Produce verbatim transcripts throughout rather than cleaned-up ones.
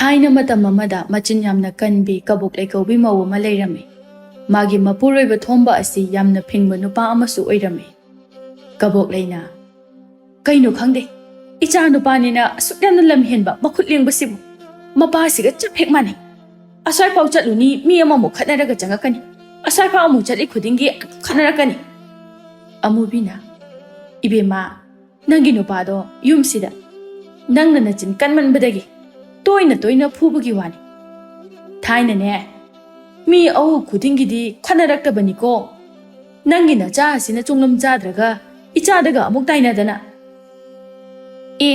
ꯊꯥꯏꯅ ꯃꯇꯝ ꯑꯃꯗ ꯃꯆꯤꯟ ꯌꯥꯝꯅ ꯀꯟꯕꯤ ꯀꯕꯣꯛꯂꯩ ꯀꯧꯕꯤ ꯃꯧ ꯑꯃ ꯂꯩꯔꯝꯃꯤ꯫ ꯃꯥꯒꯤ ꯃꯄꯨꯔꯣꯏꯕ ꯊꯣꯝꯕ ꯑꯁꯤ ꯌꯥꯝꯅ ꯐꯤꯡꯕ ꯅꯨꯄꯥ ꯑꯃꯁꯨ ꯑꯣꯏꯔꯝꯃꯤ꯫ ꯀꯕꯣꯛꯂꯩꯅ, "ꯀꯩꯅꯣ ꯈꯪꯗꯦ, ꯏꯆꯥ ꯅꯨꯄꯥꯅꯤꯅ ꯑꯁꯨꯛ ꯌꯥꯝꯅ ꯂꯝ ꯍꯦꯟꯕ ꯃꯈꯨꯠ ꯂꯦꯡꯕꯁꯤꯕꯨ꯫ ꯃꯄꯥꯁꯤꯒ ꯆꯞ ꯍꯦꯛ ꯃꯥꯟꯅꯩ꯫ ꯑꯁ꯭ꯋꯥꯏꯐꯥꯎ ꯆꯠꯂꯨꯅꯤ, ꯃꯤ ꯑꯃꯃꯨꯛ ꯈꯠꯅꯔꯒ ꯆꯪꯉꯛꯀꯅꯤ, ꯑꯁ꯭ꯋꯥꯏꯐꯥꯎ ꯑꯃꯨꯛ ꯆꯠꯂꯤ ꯈꯨꯗꯤꯡꯒꯤ ꯑꯗꯨꯝ ꯈꯠꯅꯔꯛꯀꯅꯤ꯫" ꯑꯃꯨꯕꯤꯅ, "ꯏꯕꯦꯝꯃ, ꯅꯪꯒꯤ ꯅꯨꯄꯥꯗꯣ ꯌꯨꯝꯁꯤꯗ ꯅꯪꯅ ꯅꯆꯤꯟ ꯀꯟꯃꯟꯕꯗꯒꯤ ꯇꯣꯏꯅ ꯇꯣꯏꯅ ꯐꯨꯕꯒꯤ ꯋꯥꯅꯤ꯫ ꯊꯥꯏꯅꯅꯦ, ꯃꯤ ꯑꯎ ꯈꯨꯗꯤꯡꯒꯤꯗꯤ ꯈꯠꯅꯔꯛꯇꯕꯅꯤꯀꯣ꯫ ꯅꯪꯒꯤ ꯅꯆꯥ ꯑꯁꯤꯅ ꯆꯨꯡꯂꯝ ꯆꯥꯗ꯭ꯔꯒ ꯏꯆꯥꯗꯒ ꯑꯃꯨꯛ ꯇꯥꯏꯅꯗꯅ꯫ ꯑꯦ,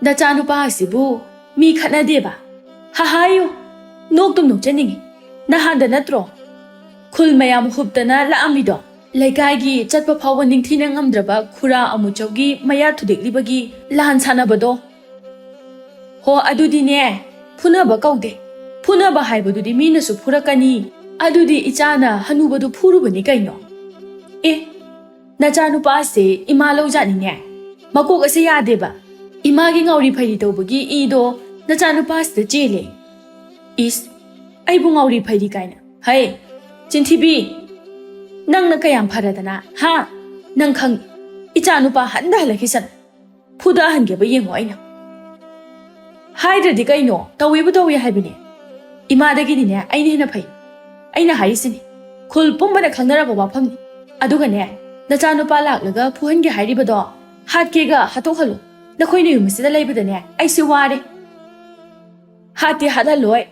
ꯅꯆꯥꯅꯨꯄꯥ ꯑꯁꯤꯕꯨ ꯃꯤ ꯈꯠꯅꯗꯦꯕ? ꯍꯍꯥꯌꯨ, ꯅꯣꯛꯇꯨꯝ ꯅꯣꯛꯆꯅꯤꯡꯉꯤ꯫ ꯅꯍꯥꯟꯗ ꯅꯠꯇ꯭ꯔꯣ ꯈꯨꯜ ꯃꯌꯥꯝ ꯍꯨꯞꯇꯅ ꯂꯥꯛꯑꯝꯃꯤꯗꯣ? ꯂꯩꯀꯥꯏꯒꯤ ꯆꯠꯄ ꯐꯥꯎꯕ ꯅꯤꯡꯊꯤꯅ ꯉꯝꯗ꯭ꯔꯕ ꯈꯨꯔꯥ ꯑꯃꯨꯆꯧꯒꯤ ꯃꯌꯥ ꯊꯨꯗꯦꯛꯂꯤꯕꯒꯤ ꯂꯥꯟ ꯁꯥꯟꯅꯕꯗꯣ? ꯍꯣ, ꯑꯗꯨꯗꯤꯅꯦ, ꯐꯨꯅꯕ ꯀꯧꯗꯦ꯫ ꯐꯨꯅꯕ ꯍꯥꯏꯕꯗꯨꯗꯤ ꯃꯤꯅꯁꯨ ꯐꯨꯔꯛꯀꯅꯤ꯫ ꯑꯗꯨꯗꯤ ꯏꯆꯥꯅ ꯍꯅꯨꯕꯗꯨ ꯐꯨꯔꯨꯕꯅꯤ ꯀꯩꯅꯣ꯫ ꯑꯦ, ꯅꯆꯥꯅꯨꯄꯥꯁꯦ ꯏꯃꯥ ꯂꯧꯖꯥꯠꯅꯤꯅꯦ꯫ ꯃꯀꯣꯛ ꯑꯁꯦ ꯌꯥꯗꯦꯕ꯫ ꯏꯃꯥꯒꯤ ꯉꯥꯎꯔꯤ ꯐꯩꯔꯤ ꯇꯧꯕꯒꯤ ꯏꯗꯣ ꯅꯆꯥꯅꯨꯄꯥꯁꯤꯗ ꯆꯦꯜꯂꯦ꯫ ꯏꯁ, ꯑꯩꯕꯨ ꯉꯥꯎꯔꯤ ꯐꯩꯔꯤ ꯀꯥꯏꯅ꯫ ꯍꯩ, ꯆꯤꯟꯊꯤꯕꯤ! ꯅꯪꯅ ꯀꯌꯥꯝ ꯐꯔꯗꯅ, ꯍꯥ? ꯅꯪ ꯈꯪ, ꯏꯆꯥ ꯅꯨꯄꯥ ꯍꯟꯗ ꯍꯜꯂꯛꯈꯤꯁꯅꯨ꯫ ꯐꯨꯗꯍꯟꯒꯦꯕ ꯌꯦꯡꯉꯣ ꯑꯩꯅ꯫ ꯍꯥꯏꯗ꯭ꯔꯗꯤ ꯀꯩꯅꯣ, ꯇꯧꯏꯕꯨ ꯇꯧꯏ ꯍꯥꯏꯕꯅꯦ꯫ ꯏꯃꯥꯗꯒꯤꯗꯤꯅꯦ ꯑꯩꯅ ꯍꯦꯟꯅ ꯐꯩ꯫ ꯑꯩꯅ ꯍꯥꯏꯔꯤꯁꯤꯅꯤ, ꯈꯨꯜ ꯄꯨꯝꯕꯅ ꯈꯪꯅꯔꯕ ꯋꯥꯐꯝꯅꯤ꯫ ꯑꯗꯨꯒꯅꯦ, ꯅꯆꯥꯅꯨꯄꯥ ꯂꯥꯛꯂꯒ ꯐꯨꯍꯟꯒꯦ ꯍꯥꯏꯔꯤꯕꯗꯣ, ꯍꯥꯠꯀꯦꯒ ꯍꯥꯠꯇꯣꯛꯍꯜꯂꯨ꯫ ꯅꯈꯣꯏ ꯅꯌꯨꯝ ꯑꯁꯤꯗ ꯂꯩꯕꯗꯅꯦ ꯑꯩꯁꯦ ꯋꯥꯔꯦ꯫ ꯍꯥꯠꯇꯤ ꯍꯥꯠꯍꯜꯂꯣꯏ꯫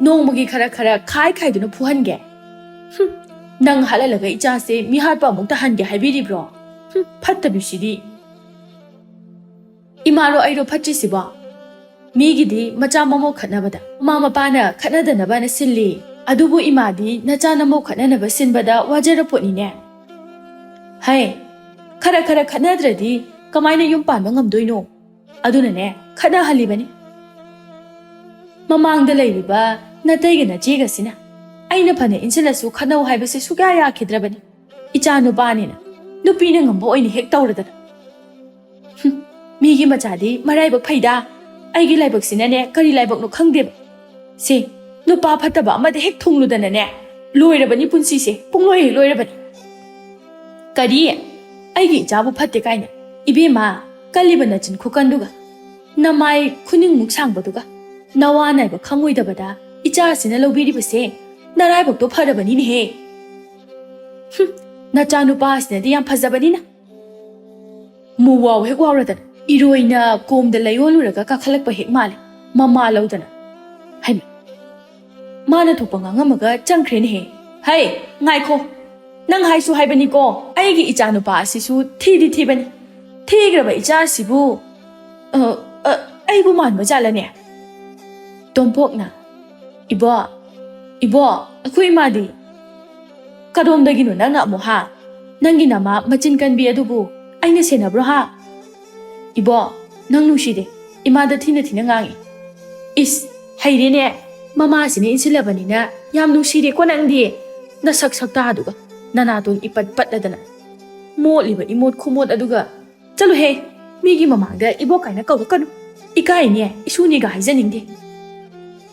ꯅꯣꯡꯃꯒꯤ ꯈꯔ ꯈꯔ ꯈꯥꯏ ꯈꯥꯏꯗꯨꯅ ꯐꯨꯍꯟꯒꯦ꯫ ꯍꯨꯝ, ꯅꯪ ꯍꯥꯠꯍꯜꯂꯒ ꯏꯆꯥꯁꯦ ꯃꯤꯍꯥꯠꯄ ꯑꯃꯨꯛ ꯇꯥꯍꯟꯒꯦ ꯍꯥꯏꯕꯤꯔꯤꯕ꯭ꯔꯣ? ꯍꯨꯝ, ꯐꯠꯇꯕꯤꯁꯤꯗꯤ꯫ ꯏꯃꯥꯔꯣ ꯑꯩꯔꯣ ꯐꯠꯇ꯭ꯔꯤꯁꯤꯕꯣ? ꯃꯤꯒꯤꯗꯤ ꯃꯆꯥ ꯃꯃꯧ ꯈꯠꯅꯕꯗ ꯃꯃꯥ ꯃꯄꯥꯅ ꯈꯠꯅꯗꯅꯕꯅ ꯁꯤꯜꯂꯤ꯫ ꯑꯗꯨꯕꯨ ꯏꯃꯥꯗꯤ ꯅꯆꯥ ꯅꯃꯧ ꯈꯠꯅꯅꯕ ꯁꯤꯟꯕꯗ ꯋꯥꯖꯔꯄꯣꯠꯅꯤꯅꯦ꯫ ꯍꯩ, ꯈꯔ ꯈꯔ ꯈꯠꯅꯗ꯭ꯔꯗꯤ ꯀꯃꯥꯏꯅ ꯌꯨꯝ ꯄꯥꯟꯕ ꯉꯝꯗꯣꯏꯅꯣ? ꯑꯗꯨꯅꯅꯦ ꯈꯠꯅꯍꯜꯂꯤꯕꯅꯤ꯫ ꯃꯃꯥꯡꯗ ꯂꯩꯔꯤꯕ ꯅꯇꯩꯒ ꯅꯆꯦꯒꯁꯤꯅ ꯑꯩꯅ ꯐꯅ ꯏꯟꯁꯤꯜꯂꯁꯨ ꯈꯠꯅꯧ ꯍꯥꯏꯕꯁꯦ ꯁꯨꯛꯌꯥ ꯌꯥꯈꯤꯗ꯭ꯔꯕꯅꯤ꯫ ꯏꯆꯥ ꯅꯨꯄꯥꯅꯤꯅ ꯅꯨꯄꯤꯅ ꯉꯝꯕ ꯑꯣꯏꯅ ꯍꯦꯛ ꯇꯧꯔꯗꯅ꯫ ꯍꯨꯝ, ꯃꯤꯒꯤ ꯃꯆꯥꯗꯤ ꯃꯔꯥꯏꯕꯛ ꯐꯩꯗ꯫ ꯑꯩꯒꯤ ꯂꯥꯏꯕꯛꯁꯤꯅꯅꯦ ꯀꯔꯤ ꯂꯥꯏꯕꯛꯅꯣ ꯈꯪꯗꯦꯕ꯫ ꯁꯦ, ꯅꯨꯄꯥ ꯐꯠꯇꯕ ꯑꯃꯗ ꯍꯦꯛ ꯊꯨꯡꯂꯨꯗꯅꯅꯦ, ꯂꯣꯏꯔꯕꯅꯤ ꯄꯨꯟꯁꯤꯁꯦ, ꯄꯨꯡꯂꯣꯏ ꯍꯦꯛ ꯂꯣꯏꯔꯕꯅꯤ꯫ ꯀꯔꯤ? ꯑꯩꯒꯤ ꯏꯆꯥꯕꯨ ꯐꯠꯇꯦ ꯀꯥꯏꯅ? ꯏꯕꯦꯝꯃ, ꯀꯜꯂꯤꯕ ꯅꯆꯤꯟ ꯈꯨꯀꯟꯗꯨꯒ, ꯅꯃꯥꯏ ꯈꯨꯅꯤꯡꯃꯨꯛ ꯁꯥꯡꯕꯗꯨꯒ, ꯅꯋꯥ ꯅꯥꯏꯕ ꯈꯪꯉꯣꯏꯗꯕꯗ ꯏꯆꯥꯁꯤꯅ ꯂꯧꯕꯤꯔꯤꯕꯁꯦ ꯅꯔꯥꯏꯕꯛꯇꯣ ꯐꯔꯕꯅꯤꯅꯦꯍꯦ꯫ ꯍꯨꯝ, ꯅꯆꯥꯅꯨꯄꯥꯁꯤꯅꯗꯤ ꯌꯥꯝ ꯐꯖꯕꯅꯤꯅ꯫ ꯃꯨꯋꯥꯎ ꯍꯦꯛ ꯋꯥꯎꯔꯗꯅ ꯏꯔꯣꯏꯅ ꯀꯣꯝꯗ ꯂꯩꯌꯣꯜꯂꯨꯔꯒ ꯀꯥꯈꯠꯂꯛꯄ ꯍꯦꯛ ꯃꯥꯜꯂꯦ, ꯃꯃꯥ ꯂꯧꯗꯅ꯫ ꯍꯩꯃ, ꯃꯥꯅ ꯊꯣꯛꯄ ꯉꯥꯡꯉꯝꯃꯒ ꯆꯪꯈ꯭ꯔꯦꯅꯦꯍꯦ꯫ ꯍꯩ, ꯉꯥꯏꯈꯣ, ꯅꯪ ꯍꯥꯏꯁꯨ ꯍꯥꯏꯕꯅꯤꯀꯣ, ꯑꯩꯒꯤ ꯏꯆꯥꯅꯨꯄꯥ ꯑꯁꯤꯁꯨ ꯊꯤꯗꯤ ꯊꯤꯕꯅꯤ꯫ ꯊꯤꯈ꯭ꯔꯕ ꯏꯆꯥ ꯑꯁꯤꯕꯨ, ꯑ, ꯑ, ꯑꯩꯕꯨ ꯃꯥꯟꯕ ꯖꯥꯠꯂꯅꯦ? ꯇꯣꯝꯄꯣꯛꯅ, "ꯏꯕꯣ, ꯏꯕꯣ, ꯑꯩꯈꯣꯏ ꯏꯃꯥꯗꯤ?" "ꯀꯗꯣꯝꯗꯒꯤꯅꯣ ꯅꯪꯅ ꯑꯃꯨꯛ, ꯍꯥ? ꯅꯪꯒꯤ ꯅꯃꯥ ꯃꯆꯤꯟ ꯀꯟꯕꯤ ꯑꯗꯨꯕꯨ ꯑꯩꯅ ꯁꯦꯟꯅꯕ꯭ꯔꯣ, ꯍꯥ?" "ꯏꯕꯣ, ꯅꯪ ꯅꯨꯡꯁꯤꯗꯦ, ꯏꯃꯥꯗ ꯊꯤꯅ ꯊꯤꯅ ꯉꯥꯡꯉꯤ꯫" "ꯏꯁ, ꯍꯩꯔꯦꯅꯦ, ꯃꯃꯥꯁꯤꯅ ꯏꯟꯁꯤꯜꯂꯕꯅꯤꯅ ꯌꯥꯝ ꯅꯨꯡꯁꯤꯔꯦꯀꯣ ꯅꯪꯗꯤ꯫ ꯅꯁꯛ ꯁꯛꯇꯥꯗꯨꯒ, ꯅꯅꯥꯇꯣꯟ ꯏꯄꯠ ꯄꯠꯂꯗꯅ, ꯃꯣꯠꯂꯤꯕ ꯏꯃꯣꯠ ꯈꯨꯃꯣꯠ ꯑꯗꯨꯒ꯫ ꯆꯠꯂꯨꯍꯦ, ꯃꯤꯒꯤ ꯃꯃꯥꯡꯗ ꯏꯕꯣꯛ ꯀꯥꯏꯅ ꯀꯧꯔꯛꯀꯅꯨ꯫ ꯏꯀꯥꯏꯅꯦ, ꯏꯁꯨꯅꯦꯒ ꯍꯥꯏꯖꯅꯤꯡꯗꯦ꯫"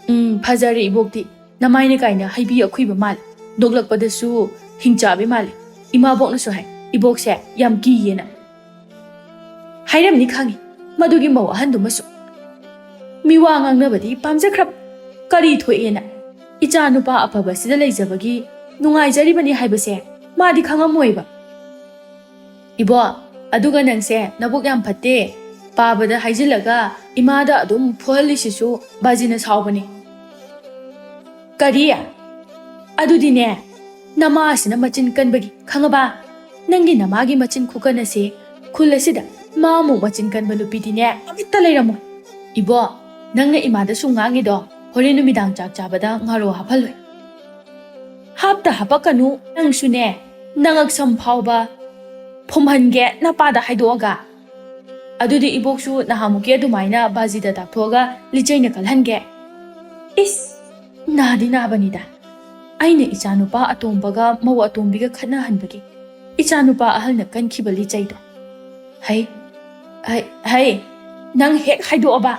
"ꯎꯝ, ꯐꯖꯔꯦ ꯏꯕꯣꯛꯇꯤ, ꯅꯃꯥꯏꯅ ꯀꯥꯏꯅ ꯍꯩꯕꯤ ꯑꯈꯨꯏꯕ ꯃꯥꯜꯂꯦ꯫ ꯅꯣꯛꯂꯛꯄꯗꯁꯨ ꯍꯤꯡꯆꯥꯕꯤ ꯃꯥꯜꯂꯦ꯫ ꯏꯃꯥꯕꯣꯛꯅꯁꯨ ꯍꯥꯏ, ꯏꯕꯣꯛꯁꯦ ꯌꯥꯝ ꯀꯤꯌꯦꯅ꯫ ꯍꯥꯏꯔꯝꯅꯤ ꯈꯪꯉꯤ, ꯃꯗꯨꯒꯤ ꯃꯧ ꯑꯍꯟꯗꯨꯃꯁꯨ꯫ ꯃꯤꯋꯥ ꯉꯥꯡꯅꯕꯗꯤ ꯄꯥꯝꯖꯈ꯭ꯔꯕ꯫ ꯀꯔꯤ ꯊꯣꯛꯑꯦꯅ? ꯏꯆꯥ ꯅꯨꯄꯥ ꯑꯐꯕꯁꯤꯗ ꯂꯩꯖꯕꯒꯤ ꯅꯨꯡꯉꯥꯏꯖꯔꯤꯕꯅꯤ ꯍꯥꯏꯕꯁꯦ ꯃꯥꯗꯤ ꯈꯪꯉꯝꯃꯣꯏꯕ꯫" "ꯏꯕꯣ, ꯑꯗꯨꯒ ꯅꯪꯁꯦ ꯅꯕꯨꯛ ꯌꯥꯝ ꯐꯠꯇꯦ꯫ ꯄꯥꯕꯗ ꯍꯥꯏꯖꯤꯜꯂꯒ ꯏꯃꯥꯗ ꯑꯗꯨꯝ ꯐꯨꯍꯜꯂꯤꯁꯤꯁꯨ ꯕꯥꯖꯤꯅ ꯁꯥꯎꯕꯅꯤ꯫" "ꯀꯔꯤ? ꯑꯗꯨꯗꯤꯅꯦ, ꯅꯃꯥ ꯑꯁꯤꯅ ꯃꯆꯤꯟ ꯀꯟꯕꯒꯤ, ꯈꯪꯉꯕ? ꯅꯪꯒꯤ ꯅꯃꯥꯒꯤ ꯃꯆꯤꯟ ꯈꯨꯀꯟ ꯑꯁꯤ ꯈꯨꯜ ꯑꯁꯤꯗ ꯃꯥꯃꯨꯛ ꯃꯆꯤꯟ ꯀꯟꯕ ꯅꯨꯄꯤꯗꯤꯅꯦ ꯑꯃꯠꯇ ꯂꯩꯔꯝꯃꯣꯏ꯫ ꯏꯕꯣ, ꯅꯪꯅ ꯏꯃꯥꯗ ꯁꯨꯝ ꯉꯥꯡꯉꯤꯗꯣ, ꯍꯣꯔꯦꯟ ꯅꯨꯃꯤꯗꯥꯡ ꯆꯥꯛ ꯆꯥꯕꯗ ꯉꯥꯔꯣ ꯍꯥꯞꯍꯜꯂꯣꯏ꯫" "ꯍꯥꯞꯇ ꯍꯥꯄꯛꯀꯅꯨ, ꯅꯪꯁꯨꯅꯦ, ꯅꯉꯛꯁꯝ ꯐꯥꯎꯕ ꯐꯨꯝꯍꯟꯒꯦ ꯅꯄꯥꯗ ꯍꯥꯏꯗꯣꯛꯑꯒ꯫ ꯑꯗꯨꯗꯤ ꯏꯕꯣꯛꯁꯨ ꯅꯍꯥꯟꯃꯨꯛꯀꯤ ꯑꯗꯨꯃꯥꯏꯅ ꯕꯥꯖꯤꯗ ꯇꯥꯛꯊꯣꯛꯑꯒ ꯂꯤꯆꯩꯅ ꯀꯜꯍꯟꯒꯦ꯫" "ꯏꯁ, ꯅꯥꯗꯤ ꯅꯥꯕꯅꯤꯗ꯫ ꯑꯩꯅ ꯏꯆꯥꯅꯨꯄꯥ ꯑꯇꯣꯝꯕꯒ ꯃꯧ ꯑꯇꯣꯝꯕꯤꯒ ꯈꯠꯅꯍꯟꯕꯒꯤ ꯏꯆꯥꯅꯨꯄꯥ ꯑꯍꯜꯅ ꯀꯟꯈꯤꯕ ꯂꯤꯆꯩꯗꯣ꯫ ꯍꯩ, ꯍꯩ, ꯍꯩ, ꯅꯪ ꯍꯦꯛ ꯍꯥꯏꯗꯣꯛꯑꯕ,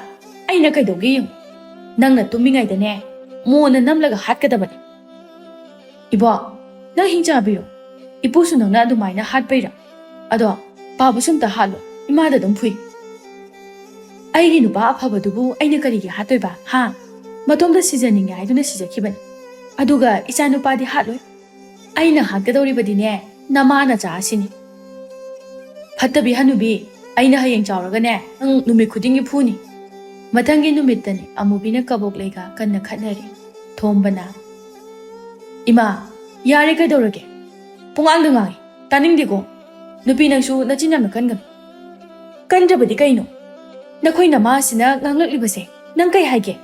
ꯑꯩꯅ ꯀꯩꯗꯧꯒꯦ ꯌꯦꯡꯉꯨ, ꯅꯪꯅ ꯇꯨꯝꯃꯤꯉꯩꯗꯅꯦ ꯃꯣꯟꯅ ꯅꯝꯂꯒ ꯍꯥꯠꯀꯗꯕꯅꯦ꯫ ꯏꯕꯣ, ꯅꯪ ꯍꯤꯡꯆꯥꯕꯤꯔꯣ? ꯏꯄꯨꯁꯨ ꯅꯪꯅ ꯑꯗꯨꯃꯥꯏꯅ ꯍꯥꯠꯄꯩꯔꯥ? ꯑꯗꯣ ꯄꯥꯕꯨꯁꯨ ꯑꯝꯇ ꯍꯥꯠꯂꯣ, ꯏꯃꯥꯗ ꯑꯗꯨꯝ ꯐꯨꯏ꯫ ꯑꯩꯒꯤ ꯅꯨꯄꯥ ꯑꯐꯕꯗꯨꯕꯨ ꯑꯩꯅ ꯀꯔꯤꯒꯤ ꯍꯥꯠꯇꯣꯏꯕ? ꯍꯥ? ꯃꯇꯣꯝꯇ ꯁꯤꯖꯅꯤꯡꯉꯦ ꯍꯥꯏꯗꯨꯅ ꯁꯤꯖꯈꯤꯕꯅꯤ꯫ ꯑꯗꯨꯒ ꯏꯆꯥ ꯅꯨꯄꯥꯗꯤ ꯍꯥꯠꯂꯣꯏ꯫ ꯑꯩꯅ ꯍꯥꯠꯀꯗꯧꯔꯤꯕꯗꯤꯅꯦ ꯅꯃꯥ ꯅꯆꯥ ꯑꯁꯤꯅꯤ꯫ ꯐꯠꯇꯕꯤ ꯍꯅꯨꯕꯤ, ꯑꯩꯅ ꯍꯌꯦꯡ ꯆꯥꯎꯔꯒꯅꯦ ꯅꯪ ꯅꯨꯃꯤꯠ ꯈꯨꯗꯤꯡꯒꯤ ꯐꯨꯅꯤ꯫ ꯃꯊꯪꯒꯤ ꯅꯨꯃꯤꯠꯇꯅꯤ ꯑꯃꯨꯕꯤꯅ ꯀꯕꯣꯛ ꯂꯩꯒ ꯀꯟꯅ ꯈꯠꯅꯔꯤ꯫ ꯊꯣꯝꯕꯅ, "ꯏꯃꯥ, ꯌꯥꯔꯦ, ꯀꯩꯗꯧꯔꯒꯦ? ꯄꯨꯡꯉꯥꯡꯗ ꯉꯥꯡꯉꯤ, ꯇꯥꯅꯤꯡꯗꯦꯀꯣ꯫ ꯅꯨꯄꯤ, ꯅꯪꯁꯨ ꯅꯆꯤꯟ ꯌꯥꯝꯅ ꯀꯟꯒꯅꯨ꯫" "ꯀꯟꯗ꯭ꯔꯕꯗꯤ ꯀꯩꯅꯣ? ꯅꯈꯣꯏ ꯅꯃꯥ ꯑꯁꯤꯅ ꯉꯥꯡꯂꯛꯂꯤꯕꯁꯦ ꯅꯪ ꯀꯩ ꯍꯥꯏꯒꯦ?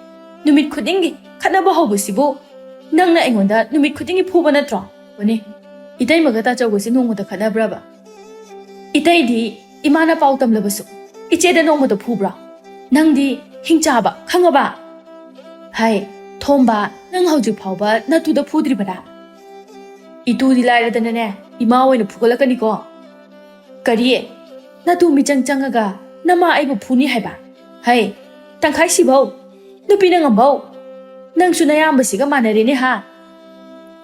ꯅꯨꯃꯤꯠ ꯈꯨꯗꯤꯡꯒꯤ ꯈꯠꯅꯕ ꯍꯧꯕꯁꯤꯕꯨ ꯅꯪꯅ ꯑꯩꯉꯣꯟꯗ ꯅꯨꯃꯤꯠ ꯈꯨꯗꯤꯡꯒꯤ ꯐꯨꯕ ꯅꯠꯇ꯭ꯔꯣ?" ꯍꯣꯅꯦ, ꯏꯇꯩꯃꯒ ꯇꯥꯆꯧꯒꯁꯦ ꯅꯣꯡꯃꯇ ꯈꯠꯅꯕ꯭ꯔꯕ? ꯏꯇꯩꯗꯤ ꯏꯃꯥꯅ ꯄꯥꯎ ꯇꯝꯂꯕꯁꯨ ꯏꯆꯦꯗ ꯅꯣꯡꯃꯇ ꯐꯨꯕ꯭ꯔꯣ? ꯅꯪꯗꯤ ꯍꯤꯡꯆꯥꯕ, ꯈꯪꯉꯕ? ꯍꯥꯏ, ꯊꯣꯝꯕ, ꯅꯪ ꯍꯧꯖꯤꯛ ꯐꯥꯎꯕ ꯅꯇꯨꯗ ꯐꯨꯗ꯭ꯔꯤꯕꯔꯥ? ꯏꯇꯨꯗꯤ ꯂꯥꯏꯔꯗꯅꯅꯦ, ꯏꯃꯥ ꯑꯣꯏꯅ ꯐꯨꯒꯠꯂꯛꯀꯅꯤꯀꯣ꯫ "ꯀꯔꯤ? ꯅꯇꯨ ꯃꯤꯆꯪ ꯆꯪꯉꯒ ꯅꯃꯥ ꯑꯩꯕꯨ ꯐꯨꯅꯤ ꯍꯥꯏꯕ? ꯍꯩ, ꯇꯪꯈꯥꯏ ꯁꯤꯕꯧ, ꯅꯨꯄꯤꯅ ꯉꯝꯕꯧ, ꯅꯪꯁꯨ ꯅꯌꯥꯝꯕꯁꯤꯒ ꯃꯥꯟꯅꯔꯦꯅꯦ ꯍꯥ?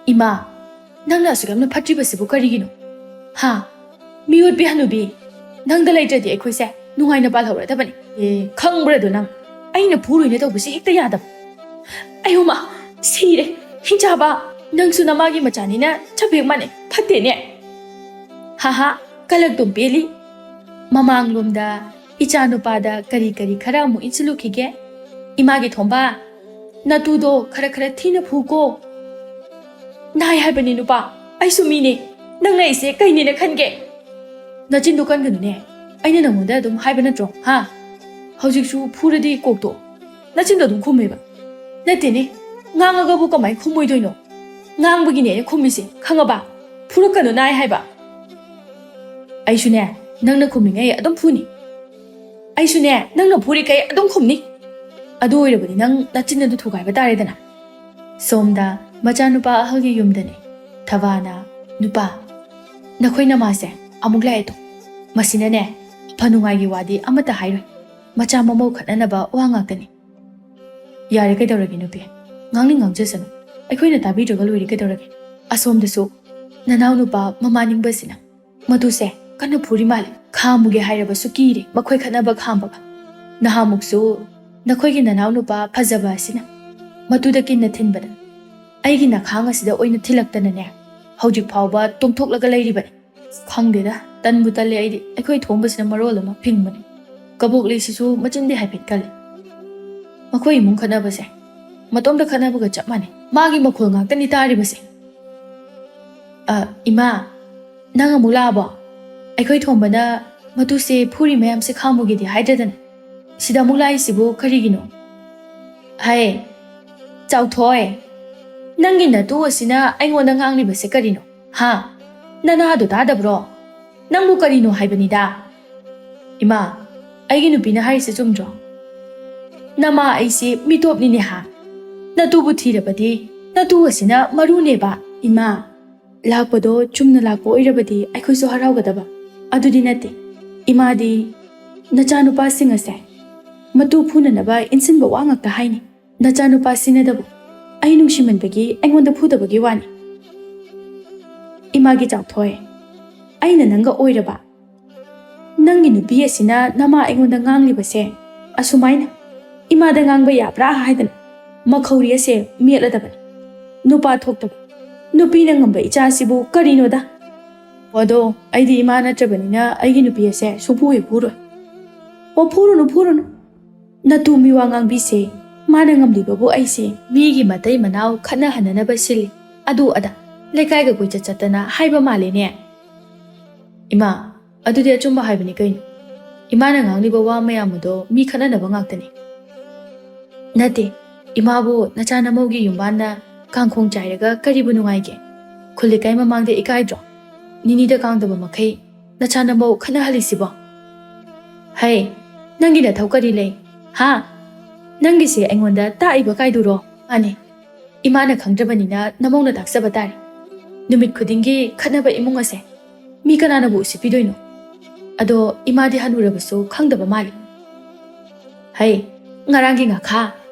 ꯏꯃꯥ, ꯅꯪꯅ ꯑꯁꯨꯛ ꯌꯥꯝꯅ ꯐꯠꯇ꯭ꯔꯤꯕꯁꯤꯕꯨ ꯀꯔꯤꯒꯤꯅꯣ? ꯍꯥ? ꯃꯤꯑꯣꯠꯄꯤ ꯍꯅꯨꯕꯤ, ꯅꯪꯗ ꯂꯩꯇ꯭ꯔꯗꯤ ꯑꯩꯈꯣꯏꯁꯦ ꯅꯨꯡꯉꯥꯏꯅ ꯄꯥꯜꯍꯧꯔꯗꯕꯅꯤ꯫ ꯑꯦ, ꯈꯪꯕ꯭ꯔꯥꯗꯣ ꯅꯪ? ꯑꯩꯅ ꯐꯨꯔꯣꯏꯅ ꯇꯧꯕꯁꯤ ꯍꯦꯛꯇ ꯌꯥꯗꯕ꯫ ꯑꯌꯣꯃ, ꯁꯤꯔꯦ꯫ ꯍꯤꯡꯆꯥꯕ, ꯅꯪꯁꯨ ꯅꯃꯥꯒꯤ ꯃꯆꯥꯅꯤꯅ ꯆꯄꯦꯛ ꯃꯥꯟꯅꯩ꯫ ꯐꯠꯇꯦꯅꯦ꯫ ꯍꯥꯍꯥ, ꯀꯂꯛꯇꯨꯝ ꯄꯦꯜꯂꯤ꯫ ꯃꯃꯥꯡꯂꯣꯝꯗ ꯏꯆꯥ ꯅꯨꯄꯥꯗ ꯀꯔꯤ ꯀꯔꯤ ꯈꯔ ꯑꯃꯨꯛ ꯏꯟꯁꯤꯜꯂꯨꯈꯤꯒꯦ꯫ ꯏꯃꯥꯒꯤ ꯊꯣꯝꯕ, ꯅꯇꯨꯗꯣ ꯈꯔ ꯈꯔ ꯊꯤꯅ ꯐꯨꯀꯣ꯫ ꯅꯥꯏ ꯍꯥꯏꯕꯅꯤ ꯅꯨꯄꯥ, ꯑꯩꯁꯨ ꯃꯤꯅꯦ꯫ ꯅꯪꯅ ꯑꯩꯁꯦ ꯀꯩꯅꯦꯅ ꯈꯟꯒꯦ? ꯅꯆꯤꯟꯗꯣ ꯀꯟꯒꯅꯨꯅꯦ꯫ ꯑꯩꯅ ꯅꯪꯉꯣꯟꯗ ꯑꯗꯨꯝ ꯍꯥꯏꯕ ꯅꯠꯇ꯭ꯔꯣ, ꯍꯥ? ꯍꯧꯖꯤꯛꯁꯨ ꯐꯨꯔꯗꯤ ꯀꯣꯛꯇꯣ ꯅꯆꯤꯟꯗꯣ ꯑꯗꯨꯝ ꯈꯨꯝꯃꯦꯕ꯫ ꯅꯠꯇꯦꯅꯦ, ꯉꯥꯡꯉꯒꯕꯨ ꯀꯃꯥꯏ ꯈꯨꯝꯃꯣꯏꯗꯣꯏꯅꯣ? ꯉꯥꯡꯕꯒꯤꯅꯦ ꯑꯩꯅ ꯈꯨꯝꯃꯤꯁꯦ, ꯈꯪꯉꯕ? ꯐꯨꯔꯛꯀꯅꯨ ꯅꯥꯏ ꯍꯥꯏꯕ꯫ ꯑꯩꯁꯨꯅꯦ, ꯅꯪꯅ ꯈꯨꯝꯃꯤꯉꯩ ꯑꯗꯨꯝ ꯐꯨꯅꯤ꯫ ꯑꯩꯁꯨꯅꯦ, ꯅꯪꯅ ꯐꯨꯔꯤꯈꯩ ꯑꯗꯨꯝ ꯈꯨꯝꯅꯤ꯫ ꯑꯗꯨ ꯑꯣꯏꯔꯕꯗꯤ ꯅꯪ ꯅꯆꯤꯟ ꯑꯗꯨ ꯊꯨꯒꯥꯏꯕ ꯇꯥꯔꯦꯗꯅ꯫ ꯁꯣꯝꯗ ꯃꯆꯥꯅꯨꯄꯥ ꯑꯍꯜꯒꯤ ꯌꯨꯝꯗꯅꯦ꯫ ꯊꯕꯥꯅ, "ꯅꯨꯄꯥ, ꯅꯈꯣꯏ ꯅꯃꯥꯁꯦ ꯑꯃꯨꯛ ꯂꯥꯛꯑꯦ ꯇꯣ꯫ ꯃꯁꯤꯅꯅꯦ, ꯑꯐ ꯅꯨꯡꯉꯥꯏꯒꯤ ꯋꯥꯗꯤ ꯑꯃꯠꯇ ꯍꯥꯏꯔꯣꯏ꯫ ꯃꯆꯥ ꯃꯃꯧ ꯈꯠꯅꯅꯕ ꯋꯥ ꯉꯥꯛꯇꯅꯤ꯫ ꯌꯥꯔꯦ, ꯀꯩꯗꯧꯔꯒꯦ ꯅꯨꯄꯤ? ꯉꯥꯡꯅꯤꯡ ꯉꯥꯡꯖꯁꯅꯨ꯫ ꯑꯩꯈꯣꯏꯅ ꯇꯥꯕꯤꯗ꯭ꯔꯒ ꯂꯣꯏꯔꯦ, ꯀꯩꯗꯧꯔꯒꯦ? ꯑꯁꯣꯝꯗꯁꯨ ꯅꯅꯥꯎ ꯅꯨꯄꯥ ꯃꯃꯥ ꯅꯤꯡꯕꯁꯤꯅ ꯃꯗꯨꯁꯦ ꯀꯟꯅ ꯐꯨꯔꯤ ꯃꯥꯜꯂꯦ꯫ ꯈꯥꯝꯃꯨꯒꯦ ꯍꯥꯏꯔꯕꯁꯨ ꯀꯤꯔꯦ ꯃꯈꯣꯏ ꯈꯠꯅꯕ ꯈꯥꯝꯕꯒ꯫ ꯅꯍꯥꯟꯃꯨꯛꯁꯨ ꯅꯈꯣꯏꯒꯤ ꯅꯅꯥꯎ ꯅꯨꯄꯥ ꯐꯖꯕ ꯑꯁꯤꯅ ꯃꯗꯨꯗ ꯀꯤꯟꯅ ꯊꯤꯟꯕꯗ ꯑꯩꯒꯤ ꯅꯈꯥꯡ ꯑꯁꯤꯗ ꯑꯣꯏꯅ ꯊꯤꯜꯂꯛꯇꯅꯅꯦ, ꯍꯧꯖꯤꯛ ꯐꯥꯎꯕ ꯇꯣꯡꯊꯣꯛꯂꯒ ꯂꯩꯔꯤꯕꯅꯤ꯫ ꯈꯪꯗꯦꯗ, ꯇꯟꯕꯨ ꯇꯜꯂꯦ ꯑꯩꯗꯤ꯫ ꯑꯩꯈꯣꯏ ꯊꯣꯡꯕꯁꯤꯅ ꯃꯔꯣꯜ ꯑꯃ ꯐꯤꯡꯕꯅꯤ꯫ ꯀꯕꯣꯛꯂꯩꯁꯤꯁꯨ ꯃꯆꯤꯟꯗꯤ ꯍꯥꯏꯐꯦꯠ ꯀꯜꯂꯤ꯫ ꯃꯈꯣꯏ ꯏꯃꯨꯡ ꯈꯠꯅꯕꯁꯦ ꯃꯇꯣꯝꯇ ꯈꯠꯅꯕꯒ ꯆꯞ ꯃꯥꯟꯅꯩ꯫ ꯃꯥꯒꯤ ꯃꯈꯣꯜ ꯉꯥꯛꯇꯅꯤ ꯇꯥꯔꯤꯕꯁꯦ꯫ "ꯑ, ꯏꯃꯥ, ꯅꯪ ꯑꯃꯨꯛ ꯂꯥꯛꯑꯕꯣ? ꯑꯩꯈꯣꯏ ꯊꯣꯡꯕꯅ ꯃꯇꯨꯁꯦ ꯐꯨꯔꯤ ꯃꯌꯥꯝꯁꯦ ꯈꯥꯝꯃꯨꯒꯦꯗꯤ ꯍꯥꯏꯗ꯭ꯔꯗꯅ ꯁꯤꯗ ꯑꯃꯨꯛ ꯂꯥꯛꯏꯁꯤꯕꯨ ꯀꯔꯤꯒꯤꯅꯣ? ꯍꯥꯏ, ꯆꯥꯎꯊꯣꯏ, ꯅꯪꯒꯤ ꯅꯇꯨ ꯑꯁꯤꯅ ꯑꯩꯉꯣꯟꯗ ꯉꯥꯡꯂꯤꯕꯁꯦ ꯀꯔꯤꯅꯣ? ꯍꯥ? ꯅꯅꯥꯗꯣ ꯇꯥꯗꯕ꯭ꯔꯣ? ꯅꯪꯕꯨ ꯀꯔꯤꯅꯣ ꯍꯥꯏꯕꯅꯤꯗ?" "ꯏꯃꯥ, ꯑꯩꯒꯤ ꯅꯨꯄꯤꯅ ꯍꯥꯏꯔꯤꯁꯦ ꯆꯨꯝꯗ꯭ꯔꯣ? ꯅꯃꯥ ꯑꯩꯁꯦ ꯃꯤꯇꯣꯞꯅꯤꯅꯦ ꯍꯥ? ꯅꯇꯨꯕꯨ ꯊꯤꯔꯕꯗꯤ ꯅꯇꯨ ꯑꯁꯤꯅ ꯃꯔꯨꯅꯦꯕ, ꯏꯃꯥ꯫ ꯂꯥꯛꯄꯗꯣ ꯆꯨꯝꯅ ꯂꯥꯛꯄ ꯑꯣꯏꯔꯕꯗꯤ ꯑꯩꯈꯣꯏꯁꯨ ꯍꯔꯥꯎꯒꯗꯕ꯫ ꯑꯗꯨꯗꯤ ꯅꯠꯇꯦ꯫ ꯏꯃꯥꯗꯤ ꯅꯆꯥꯅꯨꯄꯥꯁꯤꯡ ꯑꯁꯦ ꯃꯇꯨ ꯐꯨꯅꯅꯕ ꯏꯟꯁꯤꯟꯕ ꯋꯥ ꯉꯥꯛꯇ ꯍꯥꯏꯅꯤ꯫ ꯅꯆꯥꯅꯨꯄꯥ ꯁꯤꯅꯗꯕꯨ ꯑꯩ ꯅꯨꯡꯁꯤꯃꯟꯕꯒꯤ ꯑꯩꯉꯣꯟꯗ ꯐꯨꯗꯕꯒꯤ ꯋꯥꯅꯤ꯫ ꯏꯃꯥꯒꯤ ꯆꯥꯎꯊꯣꯏ, ꯑꯩꯅ ꯅꯪꯒ ꯑꯣꯏꯔꯕ? ꯅꯪꯒꯤ ꯅꯨꯄꯤ ꯑꯁꯤꯅ ꯅꯃꯥ ꯑꯩꯉꯣꯟꯗ ꯉꯥꯡꯂꯤꯕꯁꯦ ꯑꯁꯨꯃꯥꯏꯅ ꯏꯃꯥꯗ ꯉꯥꯡꯕ ꯌꯥꯕ꯭ꯔꯥ ꯍꯥꯏꯗꯅ ꯃꯈꯧꯔꯤ ꯑꯁꯦ ꯃꯦꯠꯂꯗꯕꯅꯤ꯫ ꯅꯨꯄꯥ ꯊꯣꯛꯇꯕ, ꯅꯨꯄꯤꯅ ꯉꯝꯕ ꯏꯆꯥꯁꯤꯕꯨ ꯀꯔꯤꯅꯣꯗ?" "ꯑꯗꯣ ꯑꯩꯗꯤ ꯏꯃꯥ ꯅꯠꯇ꯭ꯔꯕꯅꯤꯅ ꯑꯩꯒꯤ ꯅꯨꯄꯤ ꯑꯁꯦ ꯁꯨꯡꯐꯨ ꯍꯦꯛ ꯐꯨꯔꯣꯏ꯫" "ꯑꯣ, ꯐꯨꯔꯨꯅꯨ, ꯐꯨꯔꯨꯅꯨ꯫ ꯅꯇꯨ ꯃꯤꯋꯥ ꯉꯥꯡꯕꯤꯁꯦ ꯃꯥꯅ ꯉꯝꯂꯤꯕꯕꯨ ꯑꯩꯁꯦ ꯃꯤꯒꯤ ꯃꯇꯩ ꯃꯅꯥꯎ ꯈꯠꯅꯍꯟꯅꯅꯕ ꯁꯤꯜꯂꯤ, ꯑꯗꯨ ꯑꯗꯥ ꯂꯩꯀꯥꯏꯒ ꯀꯣꯏꯆꯠ ꯆꯠꯇꯅ ꯍꯥꯏꯕ ꯃꯥꯜꯂꯦꯅꯦ꯫" "ꯏꯃꯥ, ꯑꯗꯨꯗꯤ ꯑꯆꯨꯝꯕ ꯍꯥꯏꯕꯅꯤ ꯀꯩꯅꯣ? ꯏꯃꯥꯅ ꯉꯥꯡꯂꯤꯕ ꯋꯥ ꯃꯌꯥꯝ ꯑꯗꯣ ꯃꯤ ꯈꯠꯅꯅꯕ ꯉꯥꯛꯇꯅꯤ꯫" "ꯅꯠꯇꯦ, ꯏꯃꯥꯕꯨ ꯅꯆꯥ ꯅꯃꯧꯒꯤ ꯌꯨꯝꯕꯥꯟꯅ ꯀꯥꯡꯈꯣꯡ ꯆꯥꯏꯔꯒ ꯀꯔꯤꯕꯨ ꯅꯨꯡꯉꯥꯏꯒꯦ? ꯈꯨꯜ ꯂꯩꯀꯥꯏ ꯃꯃꯥꯡꯗ ꯏꯀꯥꯏꯗ꯭ꯔꯣ? ꯅꯤꯅꯤꯗ ꯀꯥꯡꯗꯕ ꯃꯈꯩ ꯅꯆꯥ ꯅꯃꯧ ꯈꯠꯅꯍꯜꯂꯤꯁꯤꯕꯣ? ꯍꯩ, ꯅꯪꯒꯤ ꯅꯊꯧ ꯀꯔꯤ ꯂꯩ? ꯍꯥ? ꯅꯪꯒꯤꯁꯦ ꯑꯩꯉꯣꯟꯗ ꯇꯥꯛꯏꯕ ꯀꯥꯏꯗꯨꯔꯣ?" "ꯃꯥꯅꯦ, ꯏꯃꯥꯅ ꯈꯪꯗ꯭ꯔꯕꯅꯤꯅ ꯅꯃꯧꯅ ꯇꯥꯛꯆꯕ ꯇꯥꯔꯦ꯫ ꯅꯨꯃꯤꯠ ꯈꯨꯗꯤꯡꯒꯤ ꯈꯠꯅꯕ ꯏꯃꯨꯡ ꯑꯁꯦ ꯃꯤ ꯀꯅꯥꯅꯕꯨ ꯎꯁꯤꯠꯄꯤꯗꯣꯏꯅꯣ? ꯑꯗꯣ ꯏꯃꯥꯗꯤ ꯍꯅꯨꯔꯕꯁꯨ ꯈꯪꯗꯕ ꯃꯥꯜꯂꯤ꯫" ꯍꯩ, ꯉꯔꯥꯡꯒꯤ ꯉꯥꯈꯥ,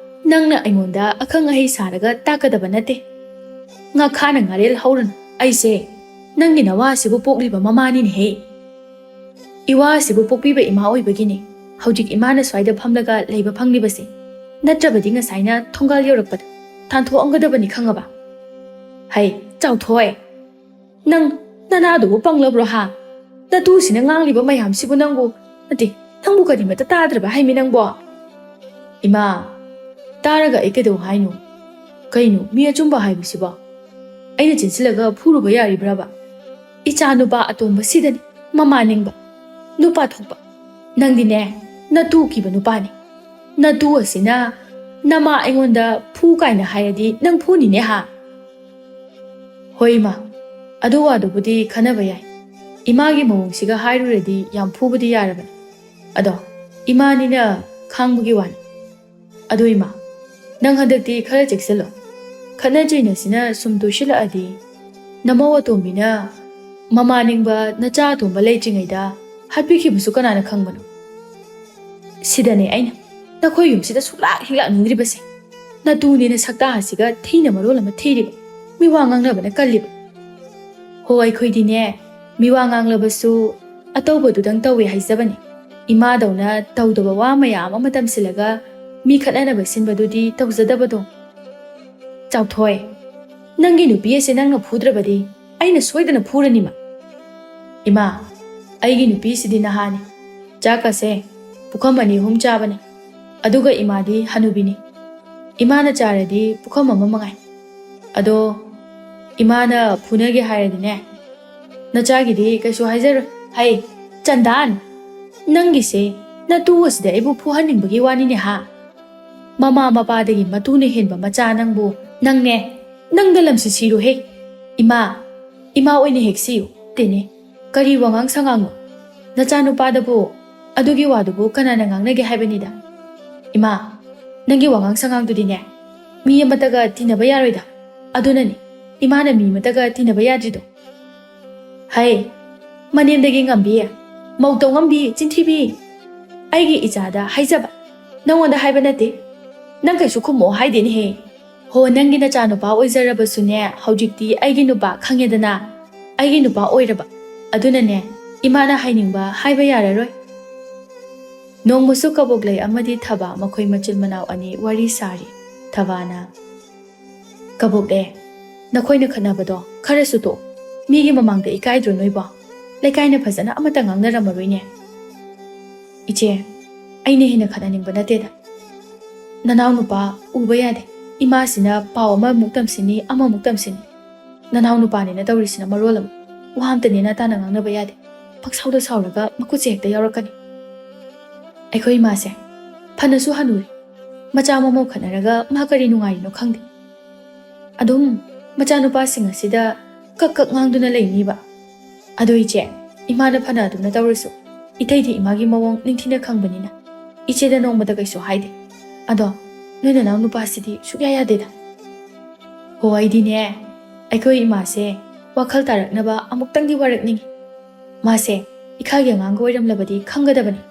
ꯅꯪꯅ ꯑꯩꯉꯣꯟꯗ ꯑꯈꯪ ꯑꯍꯩ ꯁꯥꯔꯒ ꯇꯥꯛꯀꯗꯕ ꯅꯠꯇꯦ꯫ ꯉꯥꯈꯥꯅ ꯉꯥꯔꯦꯜ ꯍꯧꯔꯅꯨ꯫ ꯑꯩꯁꯦ ꯅꯪꯒꯤ ꯅꯋꯥ ꯑꯁꯤꯕꯨ ꯄꯣꯛꯂꯤꯕ ꯃꯃꯥꯅꯤꯅꯦꯍꯦ꯫ ꯏꯋꯥ ꯑꯁꯤꯕꯨ ꯄꯣꯛꯄꯤꯕ ꯏꯃꯥ ꯑꯣꯏꯕꯒꯤꯅꯦ ꯍꯧꯖꯤꯛ ꯏꯃꯥꯅ ꯁ꯭ꯋꯥꯏꯗ ꯐꯝꯂꯒ ꯂꯩꯕ ꯐꯪꯂꯤꯕꯁꯦ꯫ ꯅꯠꯇ꯭ꯔꯕꯗꯤ ꯉꯁꯥꯏꯅ ꯊꯣꯡꯒꯥꯜ ꯌꯧꯔꯛꯄꯗ ꯇꯥꯟꯊꯣꯛꯑꯝꯒꯗꯕꯅꯤ, ꯈꯪꯉꯕ? ꯍꯩ, ꯆꯥꯎꯊꯣꯏ, ꯅꯪ ꯅꯅꯥꯗꯨꯕꯨ ꯄꯪꯂꯕ꯭ꯔꯣ ꯍꯥ? ꯅꯇꯨꯁꯤꯅ ꯉꯥꯡꯂꯤꯕ ꯃꯌꯥꯝꯁꯤꯕꯨ ꯅꯪꯕꯨ, ꯅꯠꯇꯦ, ꯅꯪꯕꯨ ꯀꯔꯤꯃꯠꯇ ꯇꯥꯗ꯭ꯔꯕ ꯍꯥꯏꯃꯤ ꯅꯪꯕꯣ? ꯏꯃꯥ, ꯇꯥꯔꯒ ꯑꯩ ꯀꯩꯗꯧ ꯍꯥꯏꯅꯣ? ꯀꯩꯅꯣ ꯃꯤ ꯑꯆꯨꯝꯕ ꯍꯥꯏꯕꯁꯤꯕꯣ? ꯑꯩꯅ ꯆꯦꯟꯁꯤꯜꯂꯒ ꯐꯨꯔꯨꯕ ꯌꯥꯔꯤꯕ꯭ꯔꯕ? ꯏꯆꯥ ꯅꯨꯄꯥ ꯑꯇꯣꯝꯕꯁꯤꯗꯅꯤ ꯃꯃꯥ ꯅꯤꯡꯕ, ꯅꯨꯄꯥ ꯊꯣꯛꯄ꯫ ꯅꯪꯗꯤꯅꯦ, ꯅꯇꯨ ꯀꯤꯕ ꯅꯨꯄꯥꯅꯤ꯫ ꯅꯇꯨ ꯑꯁꯤꯅ ꯅꯃꯥ ꯑꯩꯉꯣꯟꯗ ꯐꯨ ꯀꯥꯏꯅ ꯍꯥꯏꯔꯗꯤ ꯅꯪ ꯐꯨꯅꯤꯅꯦ ꯍꯥ? ꯍꯣꯏ ꯏꯃꯥ, ꯑꯗꯨ ꯋꯥꯗꯨꯕꯨꯗꯤ ꯈꯟꯅꯕ ꯌꯥꯏ꯫ ꯏꯃꯥꯒꯤ ꯃꯑꯣꯡꯁꯤꯒ ꯍꯥꯏꯔꯨꯔꯗꯤ ꯌꯥꯝ ꯐꯨꯕꯗꯤ ꯌꯥꯔꯕꯅꯤ꯫ ꯑꯗꯣ ꯏꯃꯥꯅꯤꯅ ꯈꯥꯡꯕꯒꯤ ꯋꯥꯅꯤ꯫ ꯑꯗꯣ ꯏꯃꯥ, ꯅꯪ ꯍꯟꯗꯛꯇꯤ ꯈꯔ ꯆꯦꯛꯁꯤꯜꯂꯣ꯫ ꯈꯠꯅ ꯆꯩꯅꯁꯤꯅ ꯁꯨꯝ ꯇꯣꯏꯁꯤꯜꯂꯛꯑꯗꯤ ꯅꯃꯧ ꯑꯇꯣꯝꯕꯤꯅ ꯃꯃꯥ ꯅꯤꯡꯕ ꯅꯆꯥ ꯑꯇꯣꯝꯕ ꯂꯩꯇ꯭ꯔꯤꯉꯩꯗ ꯍꯥꯠꯄꯤꯈꯤꯕꯁꯨ ꯀꯅꯥꯅ ꯈꯪꯕꯅꯣ? ꯁꯤꯗꯅꯦ ꯑꯩꯅ ꯅꯈꯣꯏ ꯌꯨꯝꯁꯤꯗ ꯁꯨꯛꯂꯥꯛ ꯍꯦꯛ ꯂꯥꯛꯅꯤꯡꯗ꯭ꯔꯤꯕꯁꯦ꯫ ꯅꯇꯨꯅꯦꯅ ꯁꯛꯇꯥ ꯑꯁꯤꯒ ꯊꯤꯅ ꯃꯔꯣꯜ ꯑꯃ ꯊꯤꯔꯤꯕ, ꯃꯤꯋꯥ ꯉꯥꯡꯅꯕꯅ ꯀꯜꯂꯤꯕ꯫ ꯍꯣ, ꯑꯩꯈꯣꯏꯗꯤꯅꯦ, ꯃꯤꯋꯥ ꯉꯥꯡꯂꯕꯁꯨ ꯑꯇꯧꯕꯗꯨꯗꯪ ꯇꯧꯋꯦ ꯍꯥꯏꯖꯕꯅꯤ꯫ ꯏꯃꯥꯗꯧꯅ ꯇꯧꯗꯕ ꯋꯥ ꯃꯌꯥꯝ ꯑꯃ ꯇꯝꯁꯤꯜꯂꯒ ꯃꯤ ꯈꯠꯅꯅꯕ ꯁꯤꯟꯕꯗꯨꯗꯤ ꯇꯧꯖꯗꯕꯗꯣ꯫ ꯆꯥꯎꯊꯣꯏ, ꯅꯪꯒꯤ ꯅꯨꯄꯤ ꯑꯁꯦ ꯅꯪꯅ ꯐꯨꯗ꯭ꯔꯕꯗꯤ ꯑꯩꯅ ꯁꯣꯏꯗꯅ ꯐꯨꯔꯅꯤꯃ꯫ ꯏꯃꯥ, ꯑꯩꯒꯤ ꯅꯨꯄꯤꯁꯤꯗꯤ ꯅꯍꯥꯅꯤ꯫ ꯆꯥꯛꯀꯁꯦ ꯄꯨꯈꯝ ꯑꯅꯤ ꯑꯍꯨꯝ ꯆꯥꯕꯅꯤ꯫ ꯑꯗꯨꯒ ꯏꯃꯥꯗꯤ ꯍꯅꯨꯕꯤꯅꯤ꯫ ꯏꯃꯥꯅ ꯆꯥꯔꯗꯤ ꯄꯨꯈꯝ ꯑꯃ ꯃꯉꯥꯏ꯫ ꯑꯗꯣ ꯏꯃꯥꯅ ꯐꯨꯅꯒꯦ ꯍꯥꯏꯔꯗꯤꯅꯦ, ꯅꯆꯥꯒꯤꯗꯤ ꯀꯩꯁꯨ ꯍꯥꯏꯖꯔꯣꯏ꯫ ꯍꯩ, ꯆꯟꯗꯥꯟ, ꯅꯪꯒꯤꯁꯦ ꯅꯇꯨ ꯑꯁꯤꯗ ꯑꯩꯕꯨ ꯐꯨꯍꯟꯅꯤꯡꯕꯒꯤ ꯋꯥꯅꯤꯅꯦ ꯍꯥ? ꯃꯃꯥ ꯃꯄꯥꯗꯒꯤ ꯃꯇꯨꯅ ꯍꯦꯟꯕ ꯃꯆꯥ ꯅꯪꯕꯨ, ꯅꯪꯅꯦ, ꯅꯪꯗ ꯂꯝꯁꯤ ꯁꯤꯔꯨꯍꯦ꯫ ꯏꯃꯥ, ꯏꯃꯥ ꯑꯣꯏꯅ ꯍꯦꯛ ꯁꯤꯌꯨ꯫ ꯇꯦꯅꯦ, ꯀꯔꯤ ꯋꯥꯉꯥꯡ ꯁꯉꯥꯡꯅꯣ? ꯅꯆꯥꯅꯨꯄꯥꯗꯕꯨ ꯑꯗꯨꯒꯤ ꯋꯥꯗꯨꯕꯨ ꯀꯅꯥꯅ ꯉꯥꯡꯅꯒꯦ ꯍꯥꯏꯕꯅꯤꯗ? ꯏꯃꯥ, ꯅꯪꯒꯤ ꯋꯥꯉꯥꯡ ꯁꯉꯥꯡꯗꯨꯗꯤꯅꯦ, ꯃꯤ ꯑꯃꯠꯇꯒ ꯇꯤꯟꯅꯕ ꯌꯥꯔꯣꯏꯗ꯫ ꯑꯗꯨꯅꯅꯤ ꯏꯃꯥꯅ ꯃꯤ ꯑꯃꯠꯇꯒ ꯇꯤꯟꯅꯕ ꯌꯥꯗ꯭ꯔꯤꯗꯣ꯫ ꯍꯩ, ꯃꯅꯦꯝꯗꯒꯤ ꯉꯝꯕꯤ, ꯃꯧ ꯇꯧꯉꯝꯕꯤ, ꯆꯤꯟꯊꯤꯕꯤ꯫ ꯑꯩꯒꯤ ꯏꯆꯥꯗ ꯍꯥꯏꯖꯕ, ꯅꯪꯉꯣꯟꯗ ꯍꯥꯏꯕ ꯅꯠꯇꯦ꯫ ꯅꯪ ꯀꯩꯁꯨ ꯈꯨꯝꯃꯛꯑꯣ ꯍꯥꯏꯗꯦꯅꯦꯍꯦ꯫ ꯍꯣ, ꯅꯪꯒꯤ ꯅꯆꯥꯅꯨꯄꯥ ꯑꯣꯏꯖꯔꯕꯁꯨꯅꯦ, ꯍꯧꯖꯤꯛꯇꯤ ꯑꯩꯒꯤ ꯅꯨꯄꯥ ꯈꯪꯉꯦꯗꯅ, ꯑꯩꯒꯤ ꯅꯨꯄꯥ ꯑꯣꯏꯔꯕ꯫ ꯑꯗꯨꯅꯅꯦ, ꯏꯃꯥꯅ ꯍꯥꯏꯅꯤꯡꯕ ꯍꯥꯏꯕ ꯌꯥꯔꯔꯣꯏ꯫ ꯅꯣꯡꯃꯁꯨ ꯀꯕꯣꯛꯂꯩ ꯑꯃꯗꯤ ꯊꯕꯥ ꯃꯈꯣꯏ ꯃꯆꯤꯟ ꯃꯅꯥꯎ ꯑꯅꯤ ꯋꯥꯔꯤ ꯁꯥꯔꯤ꯫ ꯊꯕꯥꯅ, "ꯀꯕꯣꯛꯂꯩ, ꯅꯈꯣꯏꯅ ꯈꯠꯅꯕꯗꯣ ꯈꯔꯁꯨ ꯇꯣꯛ꯫ ꯃꯤꯒꯤ ꯃꯃꯥꯡꯗ ꯏꯀꯥꯏꯗ꯭ꯔꯣ ꯅꯣꯏꯕꯣ? ꯂꯩꯀꯥꯏꯅ ꯐꯖꯅ ꯑꯃꯠꯇ ꯉꯥꯡꯅꯔꯝꯃꯔꯣꯏꯅꯦ?" "ꯏꯆꯦ, ꯑꯩꯅ ꯍꯦꯟꯅ ꯈꯠꯅꯅꯤꯡꯕ ꯅꯠꯇꯦꯗ꯫ ꯅꯅꯥꯎ ꯅꯨꯄꯥ ꯎꯕ ꯌꯥꯗꯦ꯫ ꯏꯃꯥꯁꯤꯅ ꯄꯥꯎ ꯑꯃꯃꯨꯛ ꯇꯝꯁꯤꯟꯅꯤ, ꯑꯃꯃꯨꯛ ꯇꯝꯁꯤꯟꯅꯤ꯫ ꯅꯅꯥꯎ ꯅꯨꯄꯥꯅꯤꯅ ꯇꯧꯔꯤꯁꯤꯅ ꯃꯔꯣꯜ ꯑꯃ꯫ ꯋꯥ ꯑꯝꯇꯅꯦ ꯅꯇꯥꯅ ꯉꯥꯡꯅꯕ ꯌꯥꯗꯦ꯫ ꯄꯪꯁꯥꯎꯗ ꯁꯥꯎꯔꯒ ꯃꯈꯨꯠꯁꯦ ꯍꯦꯛꯇ ꯌꯥꯎꯔꯛꯀꯅꯤ꯫ ꯑꯩꯈꯣꯏ ꯏꯃꯥꯁꯦ ꯐꯅꯁꯨ ꯍꯅꯨꯔꯦ꯫ ꯃꯆꯥ ꯃꯃꯧ ꯈꯠꯅꯔꯒ ꯃꯥ ꯀꯔꯤ ꯅꯨꯡꯉꯥꯏꯔꯤꯅꯣ ꯈꯪꯗꯦ꯫ ꯑꯗꯨꯝ ꯃꯆꯥꯅꯨꯄꯥꯁꯤꯡ ꯑꯁꯤꯗ ꯀꯛ ꯀꯛ ꯉꯥꯡꯗꯨꯅ ꯂꯩꯅꯤꯕ꯫ ꯑꯗꯣ ꯏꯆꯦ, ꯏꯃꯥꯅ ꯐꯅ ꯑꯗꯨꯝꯅ ꯇꯧꯔꯁꯨ, ꯏꯇꯩꯗꯤ ꯏꯃꯥꯒꯤ ꯃꯑꯣꯡ ꯅꯤꯡꯊꯤꯅ ꯈꯪꯕꯅꯤꯅ, ꯏꯆꯦꯗ ꯅꯣꯡꯃꯗ ꯀꯩꯁꯨ ꯍꯥꯏꯗꯦ꯫ ꯑꯗꯣ ꯅꯣꯏ ꯅꯅꯥꯎ ꯅꯨꯄꯥꯁꯤꯗꯤ ꯁꯨꯛꯌꯥ ꯌꯥꯗꯦꯗ꯫ ꯍꯣ, ꯑꯩꯗꯤꯅꯦ, ꯑꯩꯈꯣꯏ ꯏꯃꯥꯁꯦ ꯋꯥꯈꯜ ꯇꯥꯔꯛꯅꯕ ꯑꯃꯨꯛꯇꯪꯗꯤ ꯋꯥꯔꯛꯅꯤꯡꯉꯤ꯫ ꯃꯥꯁꯦ ꯏꯈꯥꯒꯤ ꯑꯉꯥꯡꯒ ꯑꯣꯏꯔꯝꯂꯕꯗꯤ ꯈꯪꯒꯗꯕꯅꯤ꯫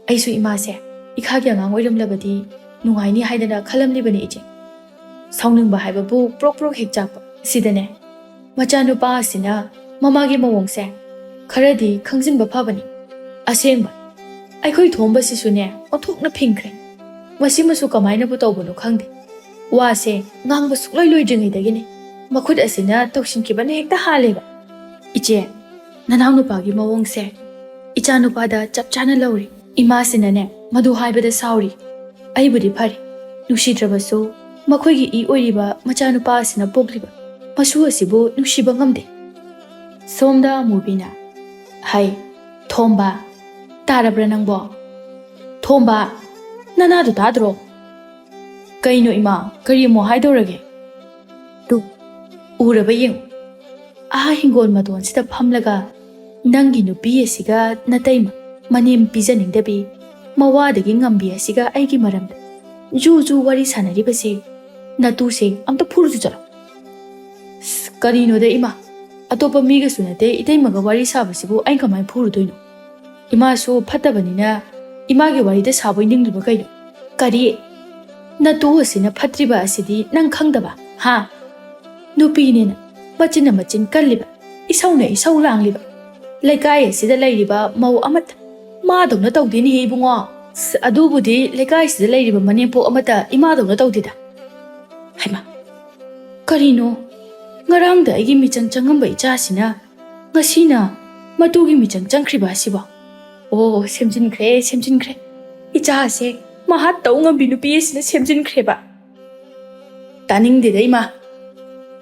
ꯑꯩꯁꯨ ꯏꯃꯥꯁꯦ ꯏꯈꯥꯒꯤ ꯑꯉꯥꯡ ꯑꯣꯏꯔꯝꯂꯕꯗꯤ ꯅꯨꯡꯉꯥꯏꯅꯤ ꯍꯥꯏꯗꯅ ꯈꯜꯂꯝꯂꯤꯕꯅꯤ, ꯏꯆꯦ꯫ ꯁꯥꯎꯅꯤꯡꯕ ꯍꯥꯏꯕꯕꯨ ꯄ꯭ꯔꯣꯛ ꯄ꯭ꯔꯣꯛ ꯍꯦꯛ ꯆꯥꯛꯄ꯫ ꯁꯤꯗꯅꯦ, ꯃꯆꯥꯅꯨꯄꯥ ꯑꯁꯤꯅ ꯃꯃꯥꯒꯤ ꯃꯑꯣꯡꯁꯦ ꯈꯔꯗꯤ ꯈꯪꯖꯤꯟꯕ ꯐꯕꯅꯤ꯫ ꯑꯁꯦꯡꯕ, ꯑꯩꯈꯣꯏ ꯊꯣꯝꯕꯁꯤꯁꯨꯅꯦ, ꯑꯣꯟꯊꯣꯛꯅ ꯐꯤꯡꯈ꯭ꯔꯦ꯫ ꯃꯁꯤꯃꯁꯨ ꯀꯃꯥꯏꯅꯕꯨ ꯇꯧꯕꯅꯣ ꯈꯪꯗꯦ꯫ ꯋꯥꯁꯦ ꯉꯥꯡꯕ ꯁꯨꯛꯂꯣꯏ ꯂꯣꯏꯗ꯭ꯔꯤꯉꯩꯗꯒꯤꯅꯦ, ꯃꯈꯨꯠ ꯑꯁꯤꯅ ꯇꯧꯁꯤꯟꯈꯤꯕꯅ ꯍꯦꯛꯇ ꯍꯥꯜꯂꯦꯕ꯫ ꯏꯆꯦ, ꯅꯅꯥꯎꯅꯨꯄꯥꯒꯤ ꯃꯑꯣꯡꯁꯦ ꯏꯆꯥꯅꯨꯄꯥꯗ ꯆꯞ ꯆꯥꯅ ꯂꯧꯔꯦ꯫ ꯏꯃꯥꯁꯤꯅꯅꯦ, ꯃꯗꯨ ꯍꯥꯏꯕꯗ ꯁꯥꯎꯔꯤ꯫ ꯑꯩꯕꯨꯗꯤ ꯐꯔꯦ, ꯅꯨꯡꯁꯤꯗ꯭ꯔꯕꯁꯨ ꯃꯈꯣꯏꯒꯤ ꯏ ꯑꯣꯏꯔꯤꯕ ꯃꯆꯥꯅꯨꯄꯥ ꯑꯁꯤꯅ ꯄꯣꯛꯂꯤꯕ ꯃꯁꯨ ꯑꯁꯤꯕꯨ ꯅꯨꯡꯁꯤꯕ ꯉꯝꯗꯦ꯫ ꯁꯣꯝꯗ ꯑꯃꯨꯕꯤꯅ, "ꯍꯩ, ꯊꯣꯝꯕ, ꯇꯥꯔꯕ꯭ꯔꯥ ꯅꯪꯕꯣ? ꯊꯣꯝꯕ, ꯅꯅꯥꯗꯨ ꯇꯥꯗ꯭ꯔꯣ?" "ꯀꯩꯅꯣ ꯏꯃꯥ, ꯀꯔꯤ ꯑꯃꯨꯛ ꯍꯥꯏꯗꯧꯔꯒꯦ?" "ꯇꯨ, ꯎꯔꯕ ꯌꯦꯡꯉꯨ꯫ ꯑꯥ ꯍꯤꯡꯒꯣꯜ ꯃꯇꯣꯟꯁꯤꯗ ꯐꯝꯂꯒ ꯅꯪꯒꯤ ꯅꯨꯄꯤ ꯑꯁꯤꯒ ꯅꯇꯩꯃ, ꯃꯅꯦꯝ ꯄꯤꯖꯅꯤꯡꯗꯕꯤ, ꯃꯋꯥꯗꯒꯤ ꯉꯝꯕꯤ ꯑꯁꯤꯒ ꯑꯩꯒꯤ ꯃꯔꯝꯗ ꯖꯨ ꯖꯨ ꯋꯥꯔꯤ ꯁꯥꯟꯅꯔꯤꯕꯁꯦ, ꯅꯇꯨꯁꯦ ꯑꯝꯇ ꯐꯨꯔꯨꯆꯣ ꯆꯠꯂꯣ꯫" "ꯑꯁ, ꯀꯔꯤꯅꯣꯗ ꯏꯃꯥ, ꯑꯇꯣꯞꯄ ꯃꯤꯒꯁꯨ ꯅꯠꯇꯦ, ꯏꯇꯩꯃꯒ ꯋꯥꯔꯤ ꯁꯥꯕꯁꯤꯕꯨ ꯑꯩ ꯀꯃꯥꯏꯅ ꯐꯨꯔꯨꯗꯣꯏꯅꯣ? ꯏꯃꯥꯁꯨ ꯐꯠꯇꯕꯅꯤꯅ ꯏꯃꯥꯒꯤ ꯋꯥꯔꯤꯗ ꯁꯥꯕꯣꯏ ꯅꯤꯡꯂꯤꯕ ꯀꯩꯅꯣ? ꯀꯔꯤ? ꯅꯇꯨ ꯑꯁꯤꯅ ꯐꯠꯇ꯭ꯔꯤꯕ ꯑꯁꯤꯗꯤ ꯅꯪ ꯈꯪꯗꯕ, ꯍꯥ? ꯅꯨꯄꯤꯅꯦꯅ ꯃꯆꯤꯟꯅ ꯃꯆꯤꯟ ꯀꯜꯂꯤꯕ, ꯏꯁꯧꯅ ꯏꯁꯧ ꯂꯥꯡꯂꯤꯕ, ꯂꯩꯀꯥꯏ ꯑꯁꯤꯗ ꯂꯩꯔꯤꯕ ꯃꯧ ꯑꯃꯠꯇ ꯃꯥꯗꯧꯅ ꯇꯧꯗꯦꯅꯦꯍꯦ ꯏꯕꯨꯡꯉꯣ꯫ ꯑꯁ, ꯑꯗꯨꯕꯨꯗꯤ ꯂꯩꯀꯥꯏꯁꯤꯗ ꯂꯩꯔꯤꯕ ꯃꯅꯦꯝꯄꯣꯛ ꯑꯃꯠꯇ ꯏꯃꯥꯗꯧꯅ ꯇꯧꯗꯦꯗ꯫ ꯍꯩꯃꯥ, ꯀꯔꯤꯅꯣ? ꯉꯔꯥꯡꯗ ꯑꯩꯒꯤ ꯃꯤꯆꯪ ꯆꯪꯉꯝꯕ ꯏꯆꯥꯁꯤꯅ ꯉꯁꯤꯅ ꯃꯇꯨꯒꯤ ꯃꯤꯆꯪ ꯆꯪꯈ꯭ꯔꯤꯕ ꯑꯁꯤꯕꯣ? ꯑꯣ, ꯁꯦꯝꯖꯤꯟꯈ꯭ꯔꯦ, ꯁꯦꯝꯖꯤꯟꯈ꯭ꯔꯦ꯫ ꯏꯆꯥꯁꯦ ꯃꯍꯥꯠ ꯇꯧ ꯉꯝꯕꯤ ꯅꯨꯄꯤ ꯑꯁꯤꯅ ꯁꯦꯝꯖꯤꯟꯈ꯭ꯔꯦꯕ꯫ ꯇꯥꯅꯤꯡꯗꯦꯗ ꯏꯃꯥ꯫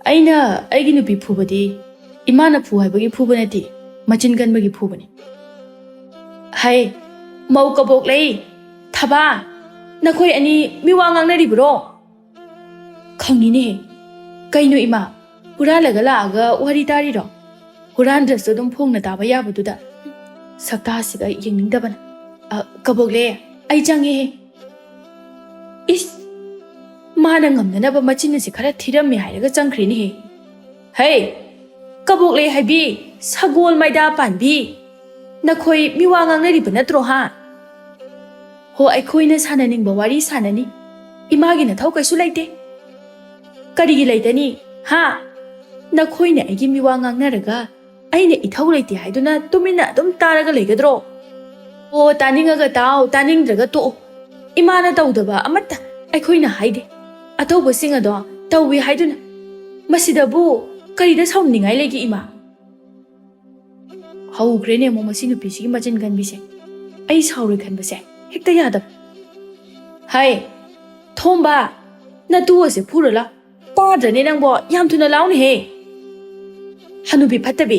ꯑꯩꯅ ꯑꯩꯒꯤ ꯅꯨꯄꯤ ꯐꯨꯕꯗꯤ ꯏꯃꯥꯅ ꯐꯨ ꯍꯥꯏꯕꯒꯤ ꯐꯨꯕ ꯅꯠꯇꯦ, ꯃꯆꯤꯟ ꯀꯟꯕꯒꯤ ꯐꯨꯕꯅꯤ꯫ ꯍꯩ, ꯃꯧ ꯀꯕꯣꯛꯂꯩ, ꯊꯕꯥ, ꯅꯈꯣꯏ ꯑꯅꯤ ꯃꯤꯋꯥ ꯉꯥꯡꯅꯔꯤꯕ꯭ꯔꯣ? ꯈꯪꯉꯤꯅꯦꯍꯦ꯫ ꯀꯩꯅꯣ ꯏꯃꯥ, ꯍꯨꯔꯥꯜꯂꯒ ꯂꯥꯛꯑꯒ ꯋꯥꯔꯤ ꯇꯥꯔꯤꯔꯣ? ꯍꯨꯔꯥꯟꯗ꯭ꯔꯁꯨ ꯑꯗꯨꯝ ꯐꯣꯡꯅ ꯇꯥꯕ ꯌꯥꯕꯗꯨꯗ꯫ ꯁꯛꯇꯥꯁꯤꯒ ꯌꯦꯡꯅꯤꯡꯗꯕꯅ꯫ ꯑ, ꯀꯕꯣꯛꯂꯦ, ꯑꯩ ꯆꯪꯉꯦꯍꯦ꯫ ꯏꯁ! ꯃꯥꯅ ꯉꯝꯅꯅꯕ ꯃꯆꯤꯟ ꯑꯁꯤ ꯈꯔ ꯊꯤꯔꯝꯃꯦ ꯍꯥꯏꯔꯒ ꯆꯪꯈ꯭ꯔꯦꯅꯦꯍꯦ꯫ ꯍꯩ! ꯀꯕꯣꯛꯂꯩ ꯍꯥꯏꯕꯤ, ꯁꯒꯣꯜ ꯃꯩꯗꯥ ꯄꯥꯟꯕꯤ, ꯅꯈꯣꯏ ꯃꯤꯋꯥ ꯉꯥꯡꯅꯔꯤꯕ ꯅꯠꯇ꯭ꯔꯣ, ꯍꯥ? ꯍꯣ, ꯑꯩꯈꯣꯏꯅ ꯁꯥꯟꯅꯅꯤꯡꯕ ꯋꯥꯔꯤ ꯁꯥꯟꯅꯅꯤ꯫ ꯏꯃꯥꯒꯤ ꯅꯊꯧ ꯀꯩꯁꯨ ꯂꯩꯇꯦ꯫ ꯀꯔꯤꯒꯤ ꯂꯩꯇꯅꯤ, ꯍꯥ? ꯅꯈꯣꯏꯅ ꯑꯩꯒꯤ ꯃꯤꯋꯥ ꯉꯥꯡꯅꯔꯒ ꯑꯩꯅ ꯏꯊꯧ ꯂꯩꯇꯦ ꯍꯥꯏꯗꯨꯅ ꯇꯨꯃꯤꯟꯅ ꯑꯗꯨꯝ ꯇꯥꯔꯒ ꯂꯩꯒꯗ꯭ꯔꯣ? ꯑꯣ, ꯇꯥꯅꯤꯡꯉꯒ ꯇꯥꯎ, ꯇꯥꯅꯤꯡꯗ꯭ꯔꯒ ꯇꯣꯛꯑꯣ꯫ ꯏꯃꯥꯅ ꯇꯧꯗꯕ ꯑꯃꯠꯇ ꯑꯩꯈꯣꯏꯅ ꯍꯥꯏꯗꯦ꯫ ꯑꯇꯧꯕꯁꯤꯡ ꯑꯗꯣ ꯇꯧꯏ ꯍꯥꯏꯗꯨꯅ꯫ ꯃꯁꯤꯗꯕꯨ ꯀꯔꯤꯗ ꯁꯥꯎꯅꯤꯡꯉꯥꯏ ꯂꯩꯒꯦ, ꯏꯃꯥ? ꯍꯧꯈ꯭ꯔꯦꯅꯦ ꯑꯃꯨꯛ ꯃꯁꯤ ꯅꯨꯄꯤꯁꯤꯒꯤ ꯃꯆꯤꯟ ꯀꯟꯕꯤꯁꯦ꯫ ꯑꯩ ꯁꯥꯎꯔꯦ ꯈꯟꯕꯁꯦ ꯍꯦꯛꯇ ꯌꯥꯗꯕ꯫ ꯍꯥꯏ, ꯊꯣꯝꯕ, ꯅꯇꯨ ꯑꯁꯦ ꯐꯨꯔꯨ ꯂꯥꯎ꯫ ꯇꯥꯗ꯭ꯔꯅꯦ ꯅꯪꯕꯣ? ꯌꯥꯝ ꯊꯨꯅ ꯂꯥꯎꯅꯦꯍꯦ꯫ ꯍꯅꯨꯕꯤ ꯐꯠꯇꯕꯤ,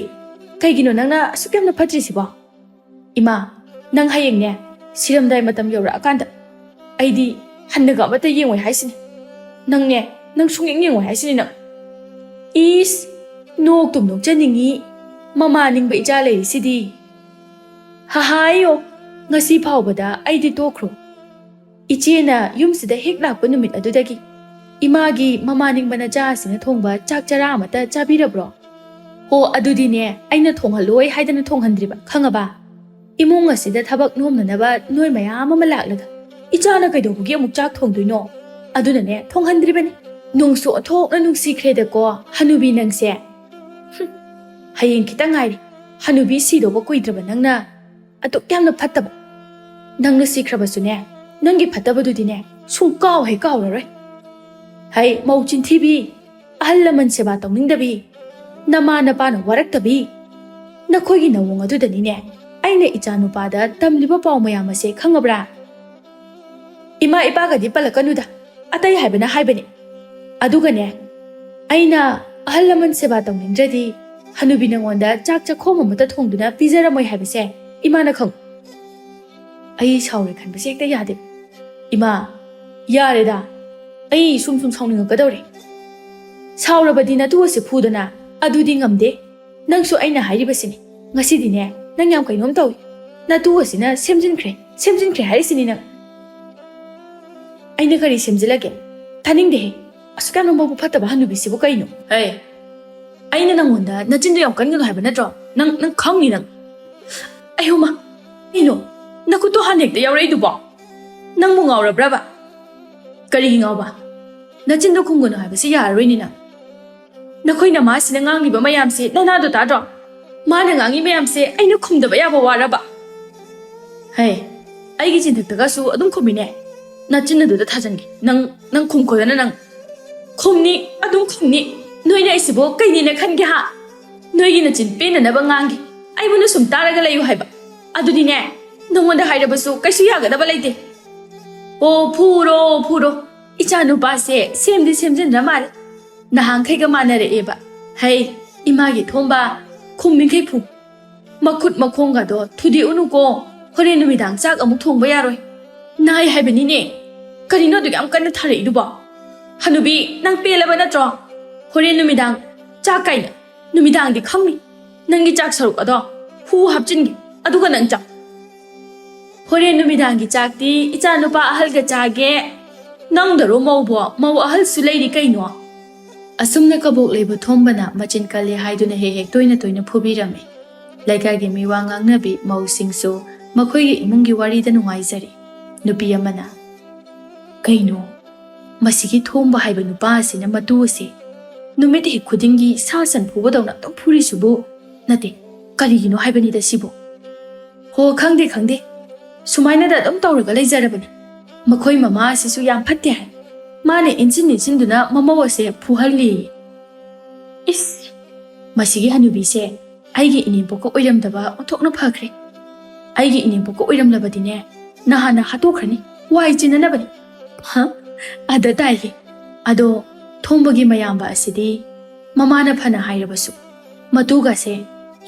ꯀꯩꯒꯤꯅꯣ ꯅꯪꯅ ꯑꯁꯨꯛ ꯌꯥꯝꯅ ꯐꯠꯇ꯭ꯔꯤꯁꯤꯕꯣ? ꯏꯃꯥ, ꯅꯪ ꯍꯌꯦꯡꯅꯦ ꯁꯤꯔꯝꯗꯥꯏ ꯃꯇꯝ ꯌꯧꯔꯛꯑꯀꯥꯟꯗ ꯑꯩꯗꯤ ꯍꯟꯅꯒ ꯑꯃꯠꯇ ꯌꯦꯡꯉꯣꯏ ꯍꯥꯏꯁꯤꯅꯤ꯫ ꯅꯪꯅꯦ, ꯅꯪ ꯁꯨꯡꯌꯦꯡ ꯌꯦꯡꯉꯣꯏ ꯍꯥꯏꯁꯤꯅꯤ ꯅꯪ꯫ ꯏꯁ, ꯅꯣꯛꯇꯨꯝ ꯅꯣꯛꯆꯅꯤꯡꯉꯤ, ꯃꯃꯥ ꯅꯤꯡꯕ ꯏꯆꯥ ꯂꯩꯔꯤꯁꯤꯗꯤ꯫ ꯍꯍꯥꯏꯌꯣ, ꯉꯁꯤ ꯐꯥꯎꯕꯗ ꯑꯩꯗꯤ ꯇꯣꯛꯈ꯭ꯔꯣ꯫ ꯏꯆꯦꯅ ꯌꯨꯝꯁꯤꯗ ꯍꯦꯛ ꯂꯥꯛꯄ ꯅꯨꯃꯤꯠ ꯑꯗꯨꯗꯒꯤ ꯏꯃꯥꯒꯤ ꯃꯃꯥ ꯅꯤꯡꯕ ꯅꯆꯥ ꯑꯁꯤꯅ ꯊꯣꯡꯕ ꯆꯥꯛ ꯆꯔꯥ ꯑꯃꯠꯇ ꯆꯥꯕꯤꯔꯕ꯭ꯔꯣ? ꯍꯣ, ꯑꯗꯨꯗꯤꯅꯦ, ꯑꯩꯅ ꯊꯣꯡꯍꯜꯂꯣꯏ ꯍꯥꯏꯗꯅ ꯊꯣꯡꯍꯟꯗ꯭ꯔꯤꯕ, ꯈꯪꯉꯕ? ꯏꯃꯨꯡ ꯑꯁꯤꯗ ꯊꯕꯛ ꯅꯣꯝꯅꯅꯕ ꯅꯣꯏ ꯃꯌꯥꯝ ꯑꯃ ꯂꯥꯛꯂꯒ ꯏꯆꯥꯅ ꯀꯩꯗꯧꯕꯒꯤ ꯑꯃꯨꯛ ꯆꯥꯛ ꯊꯣꯡꯗꯣꯏꯅꯣ? ꯑꯗꯨꯅꯅꯦ ꯊꯣꯡꯍꯟꯗ꯭ꯔꯤꯕꯅꯤ꯫ ꯅꯨꯡꯁꯨ ꯑꯣꯟꯊꯣꯛꯅ ꯅꯨꯡꯁꯤꯈ꯭ꯔꯦꯗꯀꯣ ꯍꯅꯨꯕꯤ ꯅꯪꯁꯦ꯫ ꯍꯨꯝ, ꯍꯌꯦꯡ ꯈꯤꯇꯪ ꯉꯥꯏꯔꯦ꯫ ꯍꯅꯨꯕꯤ ꯁꯤꯗꯧꯕ ꯀꯨꯏꯗ꯭ꯔꯕ ꯅꯪꯅ ꯑꯗꯨꯛ ꯌꯥꯝꯅ ꯐꯠꯇꯕ꯫ ꯅꯪꯅ ꯁꯤꯈ꯭ꯔꯕꯁꯨꯅꯦ, ꯅꯪꯒꯤ ꯐꯠꯇꯕꯗꯨꯗꯤꯅꯦ ꯁꯨꯡ ꯀꯥꯎ ꯍꯦꯛ ꯀꯥꯎꯔꯔꯣꯏ꯫ ꯍꯩ ꯃꯧ ꯆꯤꯟꯊꯤꯕꯤ, ꯑꯍꯜ ꯂꯃꯟ ꯁꯦꯕꯥ ꯇꯧꯅꯤꯡꯗꯕꯤ, ꯅꯃꯥ ꯅꯄꯥꯅ ꯋꯥꯔꯛꯇꯕꯤ, ꯅꯈꯣꯏꯒꯤ ꯅꯋꯣꯡ ꯑꯗꯨꯗꯅꯤꯅꯦ ꯑꯩꯅ ꯏꯆꯥ ꯅꯨꯄꯥꯗ ꯇꯝꯂꯤꯕ ꯄꯥꯎ ꯃꯌꯥꯝ ꯑꯁꯦ ꯈꯪꯉꯕ꯭ꯔꯥ? ꯏꯃꯥ ꯏꯄꯥꯒꯗꯤ ꯄꯜꯂꯛꯀꯅꯨꯗ, ꯑꯇꯩ ꯍꯥꯏꯕꯅ ꯍꯥꯏꯕꯅꯤ꯫ ꯑꯗꯨꯒꯅꯦ, ꯑꯩꯅ ꯑꯍꯜ ꯂꯃꯟ ꯁꯦꯕꯥ ꯇꯧꯅꯤꯡꯗ꯭ꯔꯗꯤ ꯍꯅꯨꯕꯤ ꯅꯉꯣꯟꯗ ꯆꯥꯛ ꯆꯥꯛꯈꯣꯝ ꯑꯃꯇ ꯊꯣꯡꯗꯨꯅ ꯄꯤꯖꯔꯝꯃꯣꯏ ꯍꯥꯏꯕꯁꯦ ꯏꯃꯥꯅ ꯈꯪ꯫ ꯑꯩ ꯁꯥꯎꯔꯦ ꯈꯟꯕꯁꯦ ꯍꯦꯛꯇ ꯌꯥꯗꯦ꯫ ꯏꯃꯥ, ꯌꯥꯔꯦꯗ, ꯑꯩ ꯁꯨꯝ ꯁꯨꯝ ꯁꯥꯎꯅꯤꯡꯉꯛꯀꯗꯧꯔꯦ꯫ ꯁꯥꯎꯔꯕꯗꯤ ꯅꯇꯨ ꯑꯁꯤ ꯐꯨꯗꯅ꯫ ꯑꯗꯨꯗꯤ ꯉꯝꯗꯦ꯫ ꯅꯪꯁꯨ ꯑꯩꯅ ꯍꯥꯏꯔꯤꯕꯁꯤꯅꯤ꯫ ꯉꯁꯤꯗꯤꯅꯦ, ꯅꯪ ꯌꯥꯝ ꯀꯩꯅꯣꯝ ꯇꯧꯏ꯫ ꯅꯇꯨ ꯑꯁꯤꯅ ꯁꯦꯝꯖꯤꯟꯈ꯭ꯔꯦ, ꯁꯦꯝꯖꯤꯟꯈ꯭ꯔꯦ ꯍꯥꯏꯔꯤꯁꯤꯅꯤ ꯅꯪ꯫ ꯑꯩꯅ ꯀꯔꯤ ꯁꯦꯝꯖꯤꯜꯂꯒꯦ? ꯇꯥꯅꯤꯡꯗꯦꯍꯦ꯫ ꯑꯁꯨꯛ ꯌꯥꯝꯅ ꯃꯕꯨꯛ ꯐꯠꯇꯕ ꯍꯅꯨꯕꯤꯁꯤꯕꯨ ꯀꯩꯅꯣ? ꯍꯩ, ꯑꯩꯅ ꯅꯪꯉꯣꯟꯗ ꯅꯆꯤꯟꯗꯣ ꯌꯥꯝ ꯀꯟꯒꯅꯨ ꯍꯥꯏꯕ ꯅꯠꯇ꯭ꯔꯣ? ꯅꯪ, ꯅꯪ ꯈꯪꯅꯤ ꯅꯪ꯫ ꯑꯩꯍꯣꯃ, ꯀꯩꯅꯣ? ꯅꯈꯨꯠꯇꯣ ꯍꯥꯟꯅ ꯍꯦꯛꯇ ꯌꯥꯎꯔꯛꯏꯗꯨꯕꯣ? ꯅꯪꯕꯨ ꯉꯥꯎꯔꯕ꯭ꯔꯕ? ꯀꯔꯤꯒꯤ ꯉꯥꯎꯕ? ꯅꯆꯤꯟꯗꯣ ꯈꯨꯝꯒꯅꯨ ꯍꯥꯏꯕꯁꯤ ꯌꯥꯔꯔꯣꯏꯅꯦ ꯅꯪ꯫ ꯅꯈꯣꯏ ꯅꯃꯥꯁꯤꯅ ꯉꯥꯡꯂꯤꯕ ꯃꯌꯥꯝꯁꯤ ꯅꯅꯥꯗꯣ ꯇꯥꯗ꯭ꯔꯣ? ꯃꯥꯅ ꯉꯥꯡꯉꯤ ꯃꯌꯥꯝꯁꯦ ꯑꯩꯅ ꯈꯨꯝꯗꯕ ꯌꯥꯕ ꯋꯥꯔꯕ? ꯍꯦ, ꯑꯩꯒꯤ ꯆꯤꯟꯊꯛꯇꯒꯁꯨ ꯑꯗꯨꯝ ꯈꯨꯝꯃꯤꯅꯦ꯫ ꯅꯆꯤꯟ ꯑꯗꯨꯗ ꯊꯥꯖꯟꯒꯦ꯫ ꯅꯪ, ꯅꯪ ꯈꯨꯝꯈꯣꯗꯅ ꯅꯪ꯫ ꯈꯨꯝꯅꯤ, ꯑꯗꯨꯝ ꯈꯨꯝꯅꯤ꯫ ꯅꯣꯏꯅ ꯑꯩꯁꯤꯕꯨ ꯀꯩꯅꯦꯅ ꯈꯟꯒꯦ ꯍꯥ? ꯅꯣꯏꯒꯤ ꯅꯆꯤꯟ ꯄꯦꯟꯅꯅꯕ ꯉꯥꯡꯒꯦ꯫ ꯑꯩꯕꯨꯅ ꯁꯨꯝ ꯇꯥꯔꯒ ꯂꯩꯌꯨ ꯍꯥꯏꯕ꯫ ꯑꯗꯨꯗꯤꯅꯦ, ꯅꯉꯣꯟꯗ ꯍꯥꯏꯔꯕꯁꯨ ꯀꯩꯁꯨ ꯌꯥꯒꯗꯕ ꯂꯩꯇꯦ꯫ ꯑꯣ, ꯐꯨꯔꯣ, ꯐꯨꯔꯣ꯫ ꯏꯆꯥ ꯅꯨꯄꯥꯁꯦ ꯁꯦꯝꯗꯤ ꯁꯦꯝꯖꯤꯟꯗ꯭ꯔ ꯃꯥꯜꯂꯦ꯫ ꯅꯍꯥꯟꯈꯩꯒ ꯃꯥꯟꯅꯔꯛꯑꯦꯕ꯫ ꯍꯩ, ꯏꯃꯥꯒꯤ ꯊꯣꯝꯕ, ꯈꯨꯝꯃꯤꯈꯩ ꯐꯨ꯫ ꯃꯈꯨꯠ ꯃꯈꯣꯡꯒꯗꯣ ꯊꯨꯗꯦꯛꯎꯅꯨꯀꯣ꯫ ꯍꯣꯔꯦꯟ ꯅꯨꯃꯤꯗꯥꯡ ꯆꯥꯛ ꯑꯃꯨꯛ ꯊꯣꯡꯕ ꯌꯥꯔꯣꯏ꯫ ꯅꯥꯏ ꯍꯥꯏꯕꯅꯤꯅꯦ꯫ ꯀꯔꯤꯅꯣ ꯑꯗꯨꯛ ꯌꯥꯝ ꯀꯟꯅ ꯊꯥꯔꯛꯏꯗꯨꯕꯣ? ꯍꯅꯨꯕꯤ, ꯅꯪ ꯄꯦꯜꯂꯕ ꯅꯠꯇ꯭ꯔꯣ? ꯍꯣꯔꯦꯟ ꯅꯨꯃꯤꯗꯥꯡ ꯆꯥꯛ ꯀꯥꯏꯅ꯫ ꯅꯨꯃꯤꯗꯥꯡꯗꯤ ꯈꯪꯅꯤ꯫ ꯅꯪꯒꯤ ꯆꯥꯛ ꯁꯔꯨꯛ ꯑꯗꯣ ꯍꯨ ꯍꯥꯞꯆꯤꯟꯒꯦ꯫ ꯑꯗꯨꯒ ꯅꯪ ꯆꯥꯎ꯫ ꯍꯣꯔꯦꯟ ꯅꯨꯃꯤꯗꯥꯡꯒꯤ ꯆꯥꯛꯇꯤ ꯏꯆꯥ ꯅꯨꯄꯥ ꯑꯍꯜꯒ ꯆꯥꯒꯦ꯫ ꯅꯪꯗꯔꯣ ꯃꯧꯕꯣ? ꯃꯧ ꯑꯍꯜꯁꯨ ꯂꯩꯔꯤ ꯀꯩꯅꯣ? ꯑꯁꯨꯝꯅ ꯀꯕꯣꯛ ꯂꯩꯕ ꯊꯣꯝꯕꯅ ꯃꯆꯤꯟ ꯀꯜꯂꯦ ꯍꯥꯏꯗꯨꯅ ꯍꯦꯛ ꯍꯦꯛ ꯇꯣꯏꯅ ꯇꯣꯏꯅ ꯐꯨꯕꯤꯔꯝꯃꯤ꯫ ꯂꯩꯀꯥꯏꯒꯤ ꯃꯤꯋꯥ ꯉꯥꯡꯅꯕꯤ ꯃꯧꯁꯤꯡꯁꯨ ꯃꯈꯣꯏꯒꯤ ꯏꯃꯨꯡꯒꯤ ꯋꯥꯔꯤꯗ ꯅꯨꯡꯉꯥꯏꯖꯔꯤ꯫ ꯅꯨꯄꯤ ꯑꯃꯅ, "ꯀꯩꯅꯣ, ꯃꯁꯤꯒꯤ ꯊꯣꯝꯕ ꯍꯥꯏꯕ ꯅꯨꯄꯥ ꯑꯁꯤꯅ ꯃꯇꯨ ꯑꯁꯦ ꯅꯨꯃꯤꯠ ꯍꯦꯛ ꯈꯨꯗꯤꯡꯒꯤ ꯁꯥ ꯁꯟ ꯐꯨꯕꯗꯧꯅ ꯑꯗꯨꯝ ꯐꯨꯔꯤꯁꯤꯕꯨ? ꯅꯠꯇꯦ, ꯀꯔꯤꯒꯤꯅꯣ ꯍꯥꯏꯕꯅꯤꯗ ꯁꯤꯕꯨ?" "ꯍꯣ, ꯈꯪꯗꯦ, ꯈꯪꯗꯦ, ꯁꯨꯃꯥꯏꯅꯗ ꯑꯗꯨꯝ ꯇꯧꯔꯒ ꯂꯩꯖꯔꯕꯅꯤ꯫ ꯃꯈꯣꯏ ꯃꯃꯥ ꯑꯁꯤꯁꯨ ꯌꯥꯝ ꯐꯠꯇꯦ ꯍꯥꯏ꯫ ꯃꯥꯅ ꯏꯟꯁꯤꯟ ꯏꯟꯁꯤꯟꯗꯨꯅ ꯃꯃꯧ ꯑꯁꯦ ꯐꯨꯍꯜꯂꯤ꯫ ꯏꯁ, ꯃꯁꯤꯒꯤ ꯍꯅꯨꯕꯤꯁꯦ ꯑꯩꯒꯤ ꯏꯅꯦꯝꯄꯣꯛꯀ ꯑꯣꯏꯔꯝꯗꯕ ꯑꯣꯟꯊꯣꯛꯅ ꯐꯈ꯭ꯔꯦ꯫ ꯑꯩꯒꯤ ꯏꯅꯦꯝꯄꯣꯛꯀ ꯑꯣꯏꯔꯝꯂꯕꯗꯤꯅꯦ, ꯅꯍꯥꯟꯅ ꯍꯥꯠꯇꯣꯛꯈ꯭ꯔꯅꯤ, ꯋꯥꯏ ꯆꯤꯟꯅꯅꯕꯅꯤ꯫ ꯍ? ꯑꯗ ꯇꯥꯏꯍꯦ꯫ ꯑꯗꯣ ꯊꯣꯝꯕꯒꯤ ꯃꯌꯥꯝꯕ ꯑꯁꯤꯗꯤ ꯃꯃꯥꯅ ꯐꯅ ꯍꯥꯏꯔꯕꯁꯨ ꯃꯇꯨꯒꯁꯦ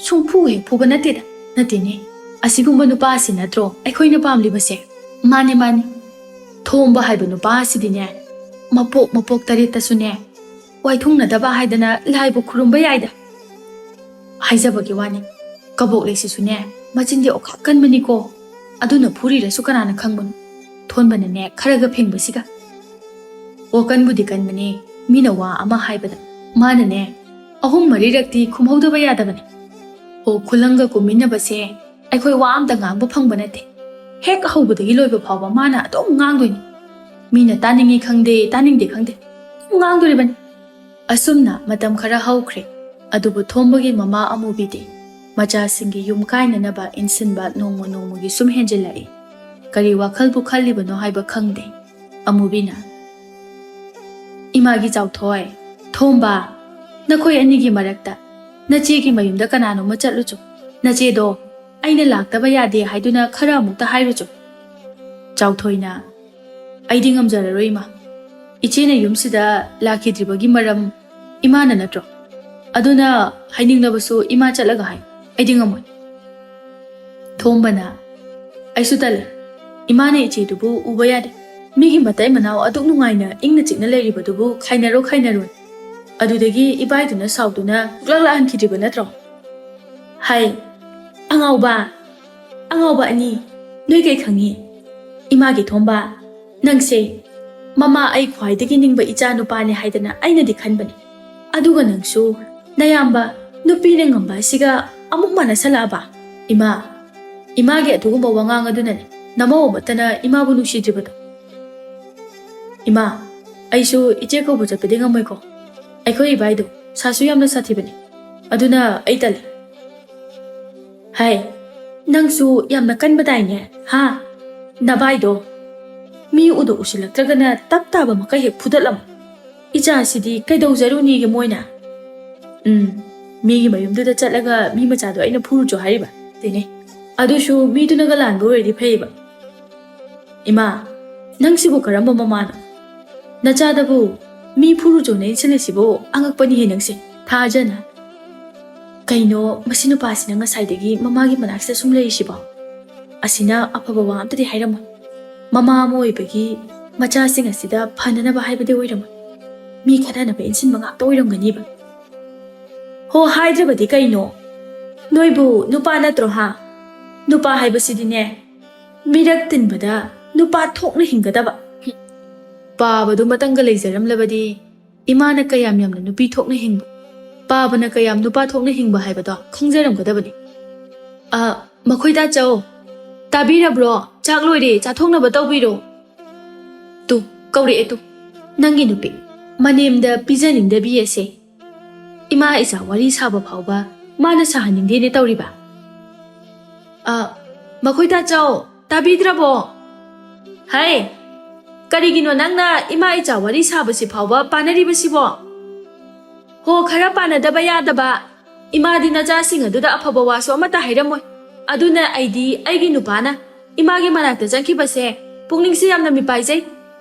ꯁꯨꯡꯐꯨ ꯍꯦꯛ ꯐꯨꯕ ꯅꯠꯇꯦꯗ꯫ ꯅꯠꯇꯦꯅꯦ, ꯑꯁꯤꯒꯨꯝꯕ ꯅꯨꯄꯥ ꯑꯁꯤ ꯅꯠꯇ꯭ꯔꯣ ꯑꯩꯈꯣꯏꯅ ꯄꯥꯝꯂꯤꯕꯁꯦ?" "ꯃꯥꯅꯦ, ꯃꯥꯅꯦ, ꯊꯣꯝꯕ ꯍꯥꯏꯕ ꯅꯨꯄꯥ ꯑꯁꯤꯗꯤꯅꯦ, ꯃꯄꯣꯛ ꯃꯄꯣꯛ ꯇꯔꯦꯠꯇꯁꯨꯅꯦ ꯋꯥꯏꯊꯨꯡꯅꯗꯕ ꯍꯥꯏꯗꯅ ꯂꯥꯏꯕꯨ ꯈꯨꯔꯨꯝꯕ ꯌꯥꯏꯗ꯫ ꯍꯥꯏꯖꯕꯒꯤ ꯋꯥꯅꯤ, ꯀꯕꯣꯛ ꯂꯩꯁꯤꯁꯨꯅꯦ ꯃꯆꯤꯟꯗꯤ ꯑꯣꯈꯥꯛ ꯀꯟꯕꯅꯤꯀꯣ꯫ ꯑꯗꯨꯅ ꯐꯨꯔꯤꯔꯁꯨ ꯀꯅꯥꯅ ꯈꯪꯕꯅꯣ?" ꯊꯣꯟꯕꯅꯅꯦ ꯈꯔꯒ ꯐꯦꯡꯕꯁꯤꯒ꯫ "ꯑꯣ, ꯀꯟꯕꯨꯗꯤ ꯀꯟꯕꯅꯦ, ꯃꯤꯅ ꯋꯥ ꯑꯃ ꯍꯥꯏꯕꯗ ꯃꯥꯅꯅꯦ ꯑꯍꯨꯝ ꯃꯔꯤꯔꯛꯇꯤ ꯈꯨꯝꯍꯧꯗꯕ ꯌꯥꯗꯕꯅꯦ꯫ ꯑꯣ, ꯈꯨꯂꯪꯒ ꯀꯨꯝꯃꯤꯟꯅꯕꯁꯦ ꯑꯩꯈꯣꯏ ꯋꯥ ꯑꯝꯇ ꯉꯥꯡꯕ ꯐꯪꯕ ꯅꯠꯇꯦ꯫ ꯍꯦꯛ ꯍꯧꯕꯗꯒꯤ ꯂꯣꯏꯕ ꯐꯥꯎꯕ ꯃꯥꯅ ꯑꯗꯨꯝ ꯉꯥꯡꯗꯣꯏꯅꯤ꯫ ꯃꯤꯅ ꯇꯥꯅꯤꯡꯉꯤ ꯈꯪꯗꯦ, ꯇꯥꯅꯤꯡꯗꯦ ꯈꯪꯗꯦ, ꯑꯗꯨꯝ ꯉꯥꯡꯗꯣꯔꯤꯕꯅꯤ꯫" ꯑꯁꯨꯝꯅ ꯃꯇꯝ ꯈꯔ ꯍꯧꯈ꯭ꯔꯦ꯫ ꯑꯗꯨꯕꯨ ꯊꯣꯝꯕꯒꯤ ꯃꯃꯥ ꯑꯃꯨꯕꯤꯗꯤ ꯃꯆꯥꯁꯤꯡꯒꯤ ꯌꯨꯝ ꯀꯥꯏꯅꯅꯕ ꯏꯟꯁꯤꯟꯕ ꯅꯣꯡꯃ ꯅꯣꯡꯃꯒꯤ ꯁꯨꯝ ꯍꯦꯟꯖꯤꯜꯂꯛꯏ꯫ ꯀꯔꯤ ꯋꯥꯈꯜꯕꯨ ꯈꯜꯂꯤꯕꯅꯣ ꯍꯥꯏꯕ ꯈꯪꯗꯦ꯫ ꯑꯃꯨꯕꯤꯅ, "ꯏꯃꯥꯒꯤ ꯆꯥꯎꯊꯣꯏ, ꯊꯣꯝꯕ, ꯅꯈꯣꯏ ꯑꯅꯤꯒꯤ ꯃꯔꯛꯇ ꯅꯆꯦꯒꯤ ꯃꯌꯨꯝꯗ ꯀꯅꯥꯅꯣꯝꯃ ꯆꯠꯂꯨꯆꯣ꯫ ꯅꯆꯦꯗꯣ ꯑꯩꯅ ꯂꯥꯛꯇꯕ ꯌꯥꯗꯦ ꯍꯥꯏꯗꯨꯅ ꯈꯔ ꯑꯃꯨꯛꯇ ꯍꯥꯏꯔꯨꯆꯣ꯫" ꯆꯥꯎꯊꯣꯏꯅ, "ꯑꯩꯗꯤ ꯉꯝꯖꯔꯔꯣꯏ, ꯏꯃꯥ꯫ ꯏꯆꯦꯅ ꯌꯨꯝꯁꯤꯗ ꯂꯥꯛꯈꯤꯗ꯭ꯔꯤꯕꯒꯤ ꯃꯔꯝ ꯏꯃꯥꯅ ꯅꯠꯇ꯭ꯔꯣ? ꯑꯗꯨꯅ ꯍꯥꯏꯅꯤꯡꯂꯕꯁꯨ ꯏꯃꯥ ꯆꯠꯂꯒ ꯍꯥꯏ꯫ ꯑꯩꯗꯤ ꯉꯝꯃꯣꯏ꯫" ꯊꯣꯝꯕꯅ, "ꯑꯩꯁꯨ ꯇꯜꯂꯦ꯫ ꯏꯃꯥꯅ ꯏꯆꯦꯗꯨꯕꯨ ꯎꯕ ꯌꯥꯗꯦ꯫ ꯃꯤꯒꯤ ꯃꯇꯩ ꯃꯅꯥꯎ ꯑꯗꯨꯛ ꯅꯨꯡꯉꯥꯏꯅ ꯏꯪꯅ ꯆꯤꯛꯅ ꯂꯩꯔꯤꯕꯗꯨꯕꯨ ꯈꯥꯏꯅꯔꯣ ꯈꯥꯏꯅꯔꯣꯏ꯫ ꯑꯗꯨꯗꯒꯤ ꯏꯕꯥꯏꯗꯨꯅ ꯁꯥꯎꯗꯨꯅ ꯁꯨꯛꯂꯥꯛ ꯂꯥꯛꯍꯟꯈꯤꯗ꯭ꯔꯤꯕ ꯅꯠꯇ꯭ꯔꯣ?" ꯍꯥꯏ꯫ "ꯑꯉꯥꯎꯕ, ꯑꯉꯥꯎꯕ ꯑꯅꯤ, ꯅꯣꯏ ꯀꯩ ꯈꯪꯉꯤ? ꯏꯃꯥꯒꯤ ꯊꯣꯝꯕ, ꯅꯪꯁꯦ ꯃꯃꯥ ꯑꯩ ꯈ꯭ꯋꯥꯏꯗꯒꯤ ꯅꯤꯡꯕ ꯏꯆꯥ ꯅꯨꯄꯥꯅꯦ ꯍꯥꯏꯗꯅ ꯑꯩꯅꯗꯤ ꯈꯟꯕꯅꯤ꯫ ꯑꯗꯨꯒ ꯅꯪꯁꯨ ꯅꯌꯥꯝꯕ ꯅꯨꯄꯤꯅ ꯉꯝꯕ ꯑꯁꯤꯒ ꯑꯃꯨꯛ ꯃꯥꯟꯅꯁꯜꯂꯛꯑꯕ? ꯏꯃꯥ, ꯏꯃꯥꯒꯤ ꯑꯗꯨꯒꯨꯝꯕ ꯋꯥꯉꯥꯡ ꯑꯗꯨꯅꯅꯦ ꯅꯃꯧ ꯑꯃꯠꯇꯅ ꯏꯃꯥꯕꯨ ꯅꯨꯡꯁꯤꯗ꯭ꯔꯤꯕꯗꯣ꯫ ꯏꯃꯥ, ꯑꯩꯁꯨ ꯏꯆꯦ ꯀꯧꯕ ꯆꯠꯄꯗꯤ ꯉꯝꯃꯣꯏꯀꯣ꯫ ꯑꯩꯈꯣꯏ ꯏꯕꯥꯏꯗꯣ ꯁꯥꯁꯨ ꯌꯥꯝꯅ ꯁꯥꯊꯤꯕꯅꯤ꯫ ꯑꯗꯨꯅ ꯑꯩ ꯇꯜꯂꯤ꯫ ꯍꯥꯏ, ꯅꯪꯁꯨ ꯌꯥꯝꯅ ꯀꯟꯕꯗꯥꯏꯅꯦ, ꯍꯥ? ꯅꯕꯥꯏꯗꯣ ꯃꯤ ꯎꯗ ꯎꯁꯤꯜꯂꯛꯇ꯭ꯔꯒꯅ ꯇꯞ ꯇꯥꯕ ꯃꯈꯩ ꯍꯦꯛ ꯐꯨꯗꯠꯂꯝꯃꯨ꯫ ꯏꯆꯥꯁꯤꯗꯤ ꯀꯩꯗꯧꯖꯔꯨꯅꯤꯒꯦ ꯃꯣꯏꯅ? ꯎꯝ, ꯃꯤꯒꯤ ꯃꯌꯨꯝꯗꯨꯗ ꯆꯠꯂꯒ ꯃꯤ ꯃꯆꯥꯗꯣ ꯑꯩꯅ ꯐꯨꯔꯨꯆꯣ ꯍꯥꯏꯔꯤꯕ? ꯇꯦꯅꯦ꯫ ꯑꯗꯨꯁꯨ ꯃꯤꯗꯨꯅꯒ ꯂꯥꯟꯕ ꯑꯣꯏꯔꯗꯤ ꯐꯩꯌꯦꯕ꯫ ꯏꯃꯥ, ꯅꯪꯁꯤꯕꯨ ꯀꯔꯝꯕ ꯃꯃꯥꯅꯣ? ꯅꯆꯥꯗꯕꯨ ꯃꯤ ꯐꯨꯔꯨꯆꯣꯅ ꯏꯟꯁꯤꯜꯂꯤꯁꯤꯕꯨ ꯑꯉꯛꯄꯅꯤꯍꯦ ꯅꯪꯁꯦ꯫ ꯊꯥꯖꯅ꯫ ꯀꯩꯅꯣ ꯃꯁꯤ ꯅꯨꯄꯥꯁꯤꯅ ꯉꯁꯥꯏꯗꯒꯤ ꯃꯃꯥꯒꯤ ꯃꯅꯥꯛꯁꯤꯗ ꯁꯨꯝ ꯂꯩꯔꯤꯁꯤꯕꯣ? ꯑꯁꯤꯅ ꯑꯐꯕ ꯋꯥ ꯑꯝꯇꯗꯤ ꯍꯥꯏꯔꯝꯃꯣꯏ꯫ ꯃꯃꯥ ꯑꯃ ꯑꯣꯏꯕꯒꯤ ꯃꯆꯥꯁꯤꯡ ꯑꯁꯤꯗ ꯐꯅꯅꯕ ꯍꯥꯏꯕꯗꯤ ꯑꯣꯏꯔꯝꯃꯣꯏ꯫ ꯃꯤ ꯈꯠꯅꯅꯕ ꯏꯟꯁꯤꯟꯕ ꯉꯥꯛꯇ ꯑꯣꯏꯔꯝꯒꯅꯤꯕ꯫ ꯍꯣ, ꯍꯥꯏꯗ꯭ꯔꯕꯗꯤ ꯀꯩꯅꯣ? ꯅꯣꯏꯕꯨ ꯅꯨꯄꯥ ꯅꯠꯇ꯭ꯔꯣ ꯍꯥ? ꯅꯨꯄꯥ ꯍꯥꯏꯕꯁꯤꯗꯤꯅꯦ, ꯃꯤꯔꯛ ꯇꯤꯟꯕꯗ ꯅꯨꯄꯥ ꯊꯣꯛꯅ ꯍꯤꯡꯒꯗꯕ꯫ ꯄꯥꯕꯗꯨ ꯃꯇꯪꯒ ꯂꯩꯖꯔꯝꯂꯕꯗꯤ ꯏꯃꯥꯅ ꯀꯌꯥꯝ ꯌꯥꯝꯅ ꯅꯨꯄꯤ ꯊꯣꯛꯅ ꯍꯤꯡꯕ, ꯄꯥꯕꯅ ꯀꯌꯥꯝ ꯅꯨꯄꯥ ꯊꯣꯛꯅ ꯍꯤꯡꯕ ꯍꯥꯏꯕꯗꯣ ꯈꯪꯖꯔꯝꯒꯗꯕꯅꯤ꯫ ꯑ, ꯃꯈꯣꯏ ꯇꯥꯆꯧ, ꯇꯥꯕꯤꯔꯕ꯭ꯔꯣ? ꯆꯥꯛ ꯂꯣꯏꯔꯦ, ꯆꯥꯊꯣꯛꯅꯕ ꯇꯧꯕꯤꯔꯣ꯫ ꯇꯨ, ꯀꯧꯔꯛꯑꯦ ꯇꯨ, ꯅꯪꯒꯤ ꯅꯨꯄꯤ꯫ ꯃꯅꯦꯝꯗ ꯄꯤꯖꯅꯤꯡꯗꯕꯤ ꯑꯁꯦ꯫ ꯏꯃꯥ ꯏꯆꯥ ꯋꯥꯔꯤ ꯁꯥꯕ ꯐꯥꯎꯕ ꯃꯥꯅ ꯁꯥꯍꯟꯅꯤꯡꯗꯦꯅꯦ ꯇꯧꯔꯤꯕ꯫ ꯑ, ꯃꯈꯣꯏ ꯇꯥꯆꯧ, ꯇꯥꯕꯤꯗ꯭ꯔꯕꯣ? ꯍꯩ, ꯀꯔꯤꯒꯤꯅꯣ ꯅꯪꯅ ꯏꯃꯥ ꯏꯆꯥ ꯋꯥꯔꯤ ꯁꯥꯕꯁꯤ ꯐꯥꯎꯕ ꯄꯥꯅꯔꯤꯕꯁꯤꯕꯣ? ꯍꯣ, ꯈꯔ ꯄꯥꯅꯗꯕ ꯌꯥꯗꯕ꯫ ꯏꯃꯥꯗꯤ ꯅꯆꯥꯁꯤꯡ ꯑꯗꯨꯗ ꯑꯐꯕ ꯋꯥꯁꯨ ꯑꯃꯠꯇ ꯍꯥꯏꯔꯝꯃꯣꯏ꯫ ꯑꯗꯨꯅ ꯑꯩꯗꯤ ꯑꯩꯒꯤ ꯅꯨꯄꯥꯅ ꯏꯃꯥꯒꯤ ꯃꯅꯥꯛꯇ ꯆꯪꯈꯤꯕꯁꯦ ꯄꯨꯛꯅꯤꯡꯁꯦ ꯌꯥꯝꯅ ꯃꯤꯄꯥꯏꯖꯩ꯫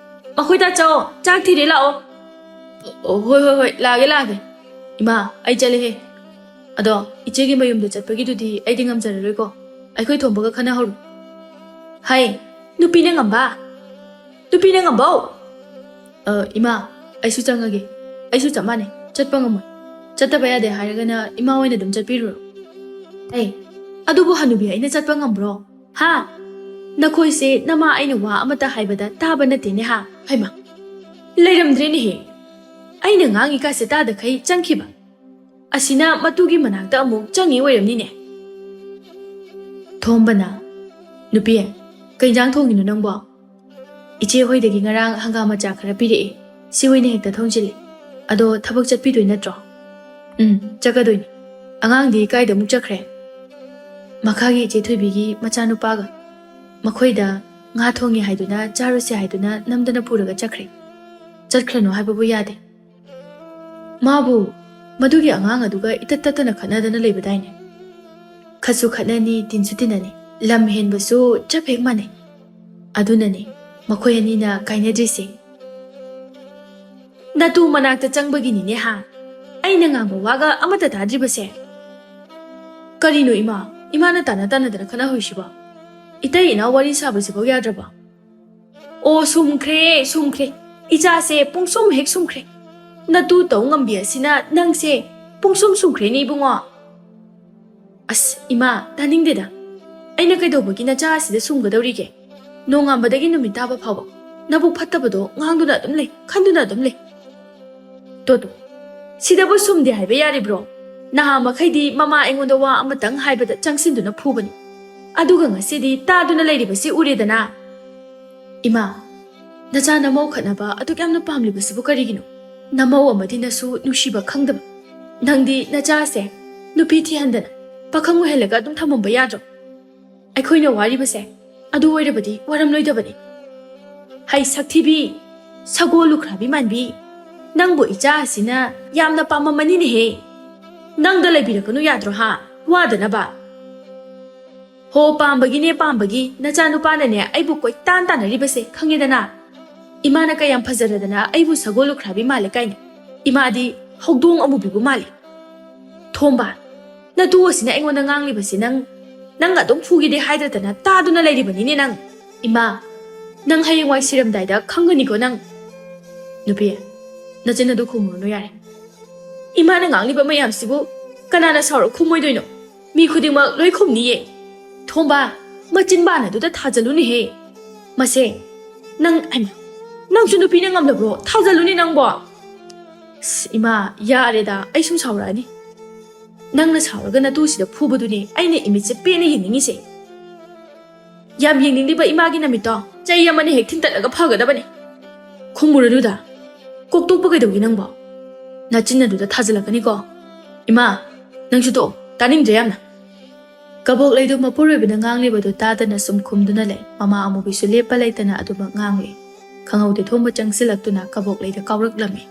ꯃꯈꯣꯏ ꯇꯥꯆꯧ, ꯆꯥꯛ ꯊꯤꯔꯦ ꯂꯥꯛꯑꯣ꯫ ꯑꯣ, ꯍꯣꯏ, ꯍꯣꯏ, ꯍꯣꯏ, ꯂꯥꯛꯑꯒꯦ, ꯂꯥꯛꯑꯒꯦ꯫ ꯏꯃꯥ, ꯑꯩ ꯆꯠꯂꯦꯍꯦ꯫ ꯑꯗꯣ ꯏꯆꯦꯒꯤ ꯃꯌꯨꯝꯗ ꯆꯠꯄꯒꯤꯗꯨꯗꯤ ꯑꯩꯗꯤ ꯉꯝꯖꯔꯔꯣꯏꯀꯣ꯫ ꯑꯩꯈꯣꯏ ꯊꯣꯝꯕꯒ ꯈꯟꯅꯍꯧꯔꯣ꯫ ꯍꯩ, ꯅꯨꯄꯤꯅ ꯉꯝꯕ? ꯅꯨꯄꯤꯅ ꯉꯝꯕꯧ? ꯑ, ꯏꯃꯥ, ꯑꯩꯁꯨ ꯆꯪꯉꯒꯦ꯫ ꯑꯩꯁꯨ ꯆꯞ ꯃꯥꯟꯅꯩ꯫ ꯆꯠꯄ ꯉꯝꯃꯣꯏ꯫ ꯆꯠꯇꯕ ꯌꯥꯗꯦ ꯍꯥꯏꯔꯒꯅ ꯏꯃꯥ ꯑꯣꯏꯅ ꯑꯗꯨꯝ ꯆꯠꯄꯤꯔꯨꯔꯣ꯫ ꯑꯦ, ꯑꯗꯨꯕꯨ ꯍꯅꯨꯕꯤ ꯑꯩꯅ ꯆꯠꯄ ꯉꯝꯕ꯭ꯔꯣ? ꯍꯥ? ꯅꯈꯣꯏꯁꯦ ꯅꯃꯥ ꯑꯩꯅ ꯋꯥ ꯑꯃꯠꯇ ꯍꯥꯏꯕꯗ ꯇꯥꯕ ꯅꯠꯇꯦꯅꯦ ꯍꯥ? ꯍꯩꯃꯥ, ꯂꯩꯔꯝꯗ꯭ꯔꯦꯅꯦꯍꯦ꯫ ꯑꯩꯅ ꯉꯥꯡꯉꯤꯀꯥꯁꯦ ꯇꯥꯗꯈꯩ ꯆꯪꯈꯤꯕ꯫ ꯑꯁꯤꯅ ꯃꯇꯨꯒꯤ ꯃꯅꯥꯛꯇ ꯑꯃꯨꯛ ꯆꯪꯉꯤ ꯑꯣꯏꯔꯝꯅꯤꯅꯦ꯫ ꯊꯣꯝꯕꯅ, "ꯅꯨꯄꯤ, ꯀꯩ ꯏꯟꯖꯥꯡ ꯊꯣꯡꯉꯤꯅꯣ ꯅꯪꯕꯣ?" "ꯏꯆꯦ ꯍꯣꯏꯗꯒꯤ ꯉꯔꯥꯡ ꯍꯪꯒꯥꯝ ꯃꯆꯥ ꯈꯔ ꯄꯤꯔꯛꯑꯦ, ꯁꯤ ꯑꯣꯏꯅ ꯍꯦꯛꯇ ꯊꯣꯡꯖꯤꯜꯂꯤ꯫ ꯑꯗꯣ ꯊꯕꯛ ꯆꯠꯄꯤꯗꯣꯏ ꯅꯠꯇ꯭ꯔꯣ?" "ꯎꯝ, ꯆꯠꯀꯗꯣꯏꯅꯤ꯫ ꯑꯉꯥꯡꯗꯤ ꯀꯥꯏꯗ ꯑꯃꯨꯛ ꯆꯠꯈ꯭ꯔꯦ?" "ꯃꯈꯥꯒꯤ ꯏꯆꯦ ꯊꯣꯏꯕꯤꯒꯤ ꯃꯆꯥꯅꯨꯄꯥꯒ꯫ ꯃꯈꯣꯏꯗ ꯉꯥ ꯊꯣꯡꯉꯦ ꯍꯥꯏꯗꯨꯅ, ꯆꯥꯔꯨꯁꯦ ꯍꯥꯏꯗꯨꯅ ꯅꯝꯗꯅ ꯄꯨꯔꯒ ꯆꯠꯈ꯭ꯔꯦ꯫ ꯆꯠꯈ꯭ꯔꯅꯨ ꯍꯥꯏꯕꯕꯨ ꯌꯥꯗꯦ꯫ ꯃꯥꯕꯨ ꯃꯗꯨꯒꯤ ꯑꯉꯥꯡ ꯑꯗꯨꯒ ꯏꯇꯠ ꯇꯠꯇꯅ ꯈꯠꯅꯗꯅ ꯂꯩꯕꯗꯥꯏꯅꯦ? ꯈꯠꯁꯨ ꯈꯠꯅꯅꯤ, ꯇꯤꯟꯁꯨ ꯇꯤꯟꯅꯅꯤ, ꯂꯝ ꯍꯦꯟꯕꯁꯨ ꯆꯞ ꯍꯦꯛ ꯃꯥꯟꯅꯩ꯫ ꯑꯗꯨꯅꯅꯤ ꯃꯈꯣꯏ ꯑꯅꯤꯅ ꯀꯥꯏꯅꯗ꯭ꯔꯤꯁꯦ꯫" "ꯅꯇꯨ ꯃꯅꯥꯛꯇ ꯆꯪꯕꯒꯤꯅꯤꯅꯦ ꯍꯥ? ꯑꯩꯅ ꯉꯥꯡꯕ ꯋꯥꯒ ꯑꯃꯠꯇ ꯇꯥꯗ꯭ꯔꯤꯕꯁꯦ?" "ꯀꯔꯤꯅꯣ ꯏꯃꯥ? ꯏꯃꯥꯅ ꯇꯥꯅ ꯇꯥꯅꯗꯅ ꯈꯠꯅꯍꯧꯔꯤꯁꯤꯕꯣ? ꯏꯇꯩ ꯏꯅꯥꯎ ꯋꯥꯔꯤ ꯁꯥꯕꯁꯤꯐꯥꯎ ꯌꯥꯗ꯭ꯔꯕꯣ?" "ꯑꯣ, ꯁꯨꯝꯈ꯭ꯔꯦ, ꯁꯨꯝꯈ꯭ꯔꯦ꯫ ꯏꯆꯥꯁꯦ ꯄꯨꯡꯁꯨꯝ ꯍꯦꯛ ꯁꯨꯝꯈ꯭ꯔꯦ꯫ ꯅꯇꯨ ꯇꯧ ꯉꯝꯕꯤ ꯑꯁꯤꯅ ꯅꯪꯁꯦ ꯄꯨꯡꯁꯨꯝ ꯁꯨꯝꯈ꯭ꯔꯦꯅꯦ ꯏꯕꯨꯡꯉꯣ꯫" "ꯑꯁ, ꯏꯃꯥ, ꯇꯥꯅꯤꯡꯗꯦꯗ꯫ ꯑꯩꯅ ꯀꯩꯗꯧꯕꯒꯤ ꯅꯆꯥ ꯑꯁꯤꯗ ꯁꯨꯝꯒꯗꯧꯔꯤꯒꯦ? ꯅꯣꯡꯉꯥꯟꯕꯗꯒꯤ ꯅꯨꯃꯤꯠ ꯇꯥꯕ ꯐꯥꯎꯕ ꯅꯕꯨꯛ ꯐꯠꯇꯕꯗꯣ ꯉꯥꯡꯗꯨꯅ ꯑꯗꯨꯝ ꯂꯩ, ꯈꯟꯗꯨꯅ ꯑꯗꯨꯝ ꯂꯩ꯫" "ꯇꯣ, ꯇꯣ, ꯁꯤꯗꯕꯨ ꯁꯨꯝꯗꯦ ꯍꯥꯏꯕ ꯌꯥꯔꯤꯕ꯭ꯔꯣ? ꯅꯍꯥ ꯃꯈꯩꯗꯤ ꯃꯃꯥ ꯑꯩꯉꯣꯟꯗ ꯋꯥ ꯑꯃꯇꯪ ꯍꯥꯏꯕꯗ ꯆꯪꯁꯤꯟꯗꯨꯅ ꯐꯨꯕꯅꯤ꯫ ꯑꯗꯨꯒ ꯉꯁꯤꯗꯤ ꯇꯥꯗꯨꯅ ꯂꯩꯔꯤꯕꯁꯤ ꯎꯔꯦꯗꯅ꯫" "ꯏꯃꯥ, ꯅꯆꯥ ꯅꯃꯧ ꯈꯠꯅꯕ ꯑꯗꯨꯛ ꯌꯥꯝꯅ ꯄꯥꯝꯂꯤꯕꯁꯤꯕꯨ ꯀꯔꯤꯒꯤꯅꯣ? ꯅꯃꯧ ꯑꯃꯗꯤ ꯅꯁꯨ ꯅꯨꯡꯁꯤꯕ ꯈꯪꯗꯕ꯫ ꯅꯪꯗꯤ ꯅꯆꯥꯁꯦ ꯅꯨꯄꯤ ꯊꯤꯍꯟꯗꯅ ꯄꯥꯈꯪ ꯑꯣꯏꯍꯜꯂꯒ ꯑꯗꯨꯝ ꯊꯝꯃꯝꯕ ꯌꯥꯗ꯭ꯔꯣ? ꯑꯩꯈꯣꯏꯅ ꯋꯥꯔꯤꯕꯁꯦ ꯑꯗꯨ ꯑꯣꯏꯔꯕꯗꯤ ꯋꯥꯔꯝꯂꯣꯏꯗꯕꯅꯤ꯫" "ꯍꯩ ꯁꯛꯊꯤꯕꯤ, ꯁꯒꯣꯜ ꯂꯨꯈ꯭ꯔꯥꯕꯤ ꯃꯥꯟꯕꯤ, ꯅꯪꯕꯨ ꯏꯆꯥ ꯑꯁꯤꯅ ꯌꯥꯝꯅ ꯄꯥꯝꯃꯝꯃꯅꯤꯅꯦꯍꯦ꯫ ꯅꯪꯗ ꯂꯩꯕꯤꯔꯛꯀꯅꯨ ꯌꯥꯗ꯭ꯔꯣ ꯍꯥ, ꯋꯥꯗꯅꯕ?" "ꯍꯣ, ꯄꯥꯝꯕꯒꯤꯅꯦ, ꯄꯥꯝꯕꯒꯤ꯫ ꯅꯆꯥꯅꯨꯄꯥꯅꯅꯦ ꯑꯩꯕꯨ ꯀꯣꯏꯇꯥꯟ ꯇꯥꯟꯅꯔꯤꯕꯁꯦ ꯈꯪꯉꯦꯗꯅ꯫ ꯏꯃꯥꯅ ꯀꯌꯥꯝ ꯐꯖꯔꯗꯅ ꯑꯩꯕꯨ ꯁꯒꯣꯜ ꯂꯨꯈ꯭ꯔꯥꯕꯤ ꯃꯥꯜꯂꯦ ꯀꯥꯏꯅ꯫ ꯏꯃꯥꯗꯤ ꯍꯧꯗꯣꯡ ꯑꯃꯨꯕꯤꯕꯨ ꯃꯥꯜꯂꯤ꯫" "ꯊꯣꯝꯕ, ꯅꯇꯨ ꯑꯁꯤꯅ ꯑꯩꯉꯣꯟꯗ ꯉꯥꯡꯂꯤꯕꯁꯤ ꯅꯪ, ꯅꯪ ꯑꯗꯨꯝ ꯐꯨꯒꯦꯗꯤ ꯍꯥꯏꯗꯗꯅ ꯇꯥꯗꯨꯅ ꯂꯩꯔꯤꯕꯅꯤꯅꯦ ꯅꯪ꯫ ꯏꯃꯥ, ꯅꯪ ꯍꯌꯦꯡꯋꯥꯏ ꯁꯤꯔꯝꯗꯥꯏꯗ ꯈꯪꯒꯅꯤꯀꯣ ꯅꯪ꯫" "ꯅꯨꯄꯤ, ꯅꯆꯤꯟ ꯑꯗꯨ ꯈꯨꯝꯃꯨꯔꯅꯨ ꯌꯥꯔꯦ꯫ ꯏꯃꯥꯅ ꯉꯥꯡꯂꯤꯕ ꯃꯌꯥꯝꯁꯤꯕꯨ ꯀꯅꯥꯅ ꯁꯥꯎꯔ ꯈꯨꯝꯃꯣꯏꯗꯣꯏꯅꯣ? ꯃꯤ ꯈꯨꯗꯤꯡꯃꯛ ꯂꯣꯏ ꯈꯨꯝꯅꯤꯌꯦ꯫" "ꯊꯣꯝꯕ, ꯃꯆꯤꯟ ꯕꯥꯟ ꯑꯗꯨꯗ ꯊꯥꯖꯜꯂꯨꯅꯦꯍꯦ꯫ ꯃꯁꯦ, ꯅꯪ, ꯍꯩꯃꯥ, ꯅꯪꯁꯨ ꯅꯨꯄꯤꯅ ꯉꯝꯂꯕ꯭ꯔꯣ? ꯊꯥꯖꯜꯂꯨꯅꯦ ꯅꯪꯕꯣ꯫" "ꯑꯁ, ꯏꯃꯥ, ꯌꯥꯔꯦꯗ, ꯑꯩ ꯁꯨꯝ ꯁꯥꯎꯔꯛꯑꯅꯤ꯫ ꯅꯪꯅ ꯁꯥꯎꯔꯒ ꯅꯇꯨꯁꯤꯗ ꯐꯨꯕꯗꯨꯅꯦ ꯑꯩꯅ ꯏꯃꯤꯠꯁꯦ ꯄꯦꯟꯅ ꯌꯦꯡꯅꯤꯡꯉꯤꯁꯦ꯫ ꯌꯥꯝ ꯌꯦꯡꯅꯤꯡꯂꯤꯕ ꯏꯃꯥꯒꯤ ꯅꯃꯤꯠꯇꯣ ꯆꯩ ꯑꯃꯅ ꯍꯦꯛ ꯊꯤꯟꯇꯠꯂꯒ ꯐꯒꯗꯕꯅꯦ꯫ ꯈꯨꯝꯃꯨꯔꯅꯨꯗ꯫ ꯀꯣꯛꯇꯣꯛꯄ ꯀꯩꯗꯧꯒꯦ ꯅꯪꯕꯣ? ꯅꯆꯤꯟ ꯑꯗꯨꯗ ꯊꯥꯖꯤꯜꯂꯛꯀꯅꯤꯀꯣ꯫ ꯏꯃꯥ, ꯅꯪꯁꯨ ꯇꯣꯛꯑꯣ, ꯇꯥꯅꯤꯡꯗ꯭ꯔꯦ ꯌꯥꯝꯅ꯫ ꯀꯕꯣꯛ ꯂꯩꯗꯣ ꯃꯄꯨꯔꯣꯏꯕꯅ ꯉꯥꯡꯂꯤꯕꯗꯨ ꯇꯥꯗꯅ ꯁꯨꯝ ꯈꯨꯝꯗꯨꯅ ꯂꯩ꯫ ꯃꯃꯥ ꯑꯃꯨꯕꯤꯁꯨ ꯂꯦꯞꯄ ꯂꯩꯇꯅ ꯑꯗꯨꯃꯛ ꯉꯥꯡꯂꯤ꯫ ꯈꯪꯍꯧꯗꯦ ꯊꯣꯝꯕ ꯆꯪꯁꯤꯜꯂꯛꯇꯨꯅ ꯀꯕꯣꯛ ꯂꯩꯗ ꯀꯥꯎꯔꯛꯂꯝꯃꯤ꯫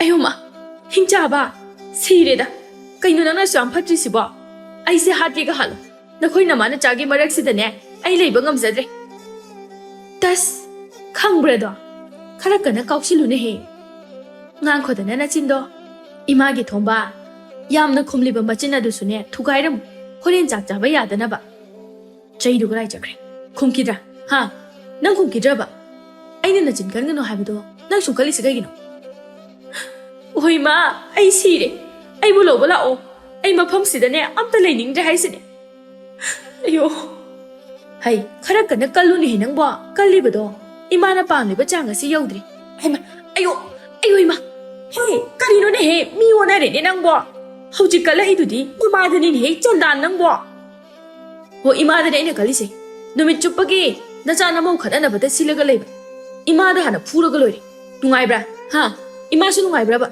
"ꯑꯌꯣꯃ, ꯍꯤꯡꯆꯥꯕ, ꯁꯤꯔꯦꯗ꯫ ꯀꯩꯅꯣ ꯅꯪꯅ ꯑꯁꯨꯛ ꯌꯥꯝ ꯐꯠꯇ꯭ꯔꯤꯁꯤꯕꯣ? ꯑꯩꯁꯦ ꯍꯥꯠꯀꯦꯒ ꯍꯥꯠꯂꯣ꯫ ꯅꯈꯣꯏ ꯅꯃꯥ ꯅꯆꯥꯒꯤ ꯃꯔꯛꯁꯤꯗꯅꯦ ꯑꯩ ꯂꯩꯕ ꯉꯝꯖꯗ꯭ꯔꯦ꯫ ꯇꯁ, ꯈꯪꯕ꯭ꯔꯥꯗꯣ? ꯈꯔ ꯀꯟꯅ ꯀꯥꯎꯁꯤꯜꯂꯨꯅꯦꯍꯦ꯫ ꯉꯥꯡꯈꯣꯗꯅ ꯅꯆꯤꯟꯗꯣ꯫ ꯏꯃꯥꯒꯤ ꯊꯣꯝꯕ, ꯌꯥꯝꯅ ꯈꯨꯝꯂꯤꯕ ꯃꯆꯤꯟ ꯑꯗꯨꯁꯨꯅꯦ ꯊꯨꯒꯥꯏꯔꯝꯃꯨ, ꯍꯣꯔꯦꯟ ꯆꯥꯛ ꯆꯥꯕ ꯌꯥꯗꯅꯕ꯫ ꯆꯩꯗꯨ ꯀꯗꯥꯏ ꯆꯠꯈ꯭ꯔꯦ? ꯈꯨꯝꯈꯤꯗ꯭ꯔꯥ? ꯍꯥ? ꯅꯪ ꯈꯨꯝꯈꯤꯗ꯭ꯔꯕ? ꯑꯩꯅ ꯅꯆꯤꯟ ꯀꯟꯒꯅꯨ ꯍꯥꯏꯕꯗꯣ ꯅꯪ ꯁꯨꯝ ꯀꯜꯂꯤꯁꯦ ꯀꯩꯒꯤꯅꯣ? ꯑꯣꯏ ꯃꯥ, ꯑꯩ ꯁꯤꯔꯦ꯫ ꯑꯩꯕꯨ ꯂꯧꯕ ꯂꯥꯛꯑꯣ꯫ ꯑꯩ ꯃꯐꯝꯁꯤꯗꯅꯦ ꯑꯝꯇ ꯂꯩꯅꯤꯡꯗ꯭ꯔꯦ ꯍꯥꯏꯁꯤꯅꯦ꯫ ꯑꯌꯣ꯫ ꯍꯩ, ꯈꯔ ꯀꯟꯅ ꯀꯜꯂꯨꯅꯦꯍꯦ ꯅꯪꯕꯣ꯫ ꯀꯜꯂꯤꯕꯗꯣ ꯏꯃꯥꯅ ꯄꯥꯝꯂꯤꯕ ꯆꯥꯡ ꯑꯁꯤ ꯌꯧꯗ꯭ꯔꯤ꯫ ꯍꯩꯃꯥ, ꯑꯌꯣ, ꯑꯌꯣ ꯏꯃꯥ꯫ ꯍꯦ, ꯀꯔꯤꯅꯣꯅꯦꯍꯦ? ꯃꯤ ꯑꯣꯟꯅꯔꯦꯅꯦ ꯅꯪꯕꯣ꯫ ꯍꯧꯖꯤꯛ ꯀꯜꯂꯛꯏꯗꯨꯗꯤ ꯏꯃꯥꯗꯅꯤꯅꯦꯍꯦ, ꯆꯟꯗꯥꯟ ꯅꯪꯕꯣ꯫ ꯍꯣ, ꯏꯃꯥꯗꯅꯦ ꯑꯩꯅ ꯀꯜꯂꯤꯁꯦ꯫ ꯅꯨꯃꯤꯠ ꯆꯨꯞꯄꯒꯤ ꯅꯆꯥ ꯅꯃꯧ ꯈꯠꯅꯅꯕꯗ ꯁꯤꯜꯂꯒ ꯂꯩꯕ꯫ ꯏꯃꯥꯗ ꯍꯥꯟꯅ ꯐꯨꯔꯒ ꯂꯣꯏꯔꯦ꯫ ꯅꯨꯡꯉꯥꯏꯕ꯭ꯔꯥ? ꯍꯥ? ꯏꯃꯥꯁꯨ ꯅꯨꯡꯉꯥꯏꯕ꯭ꯔꯕ?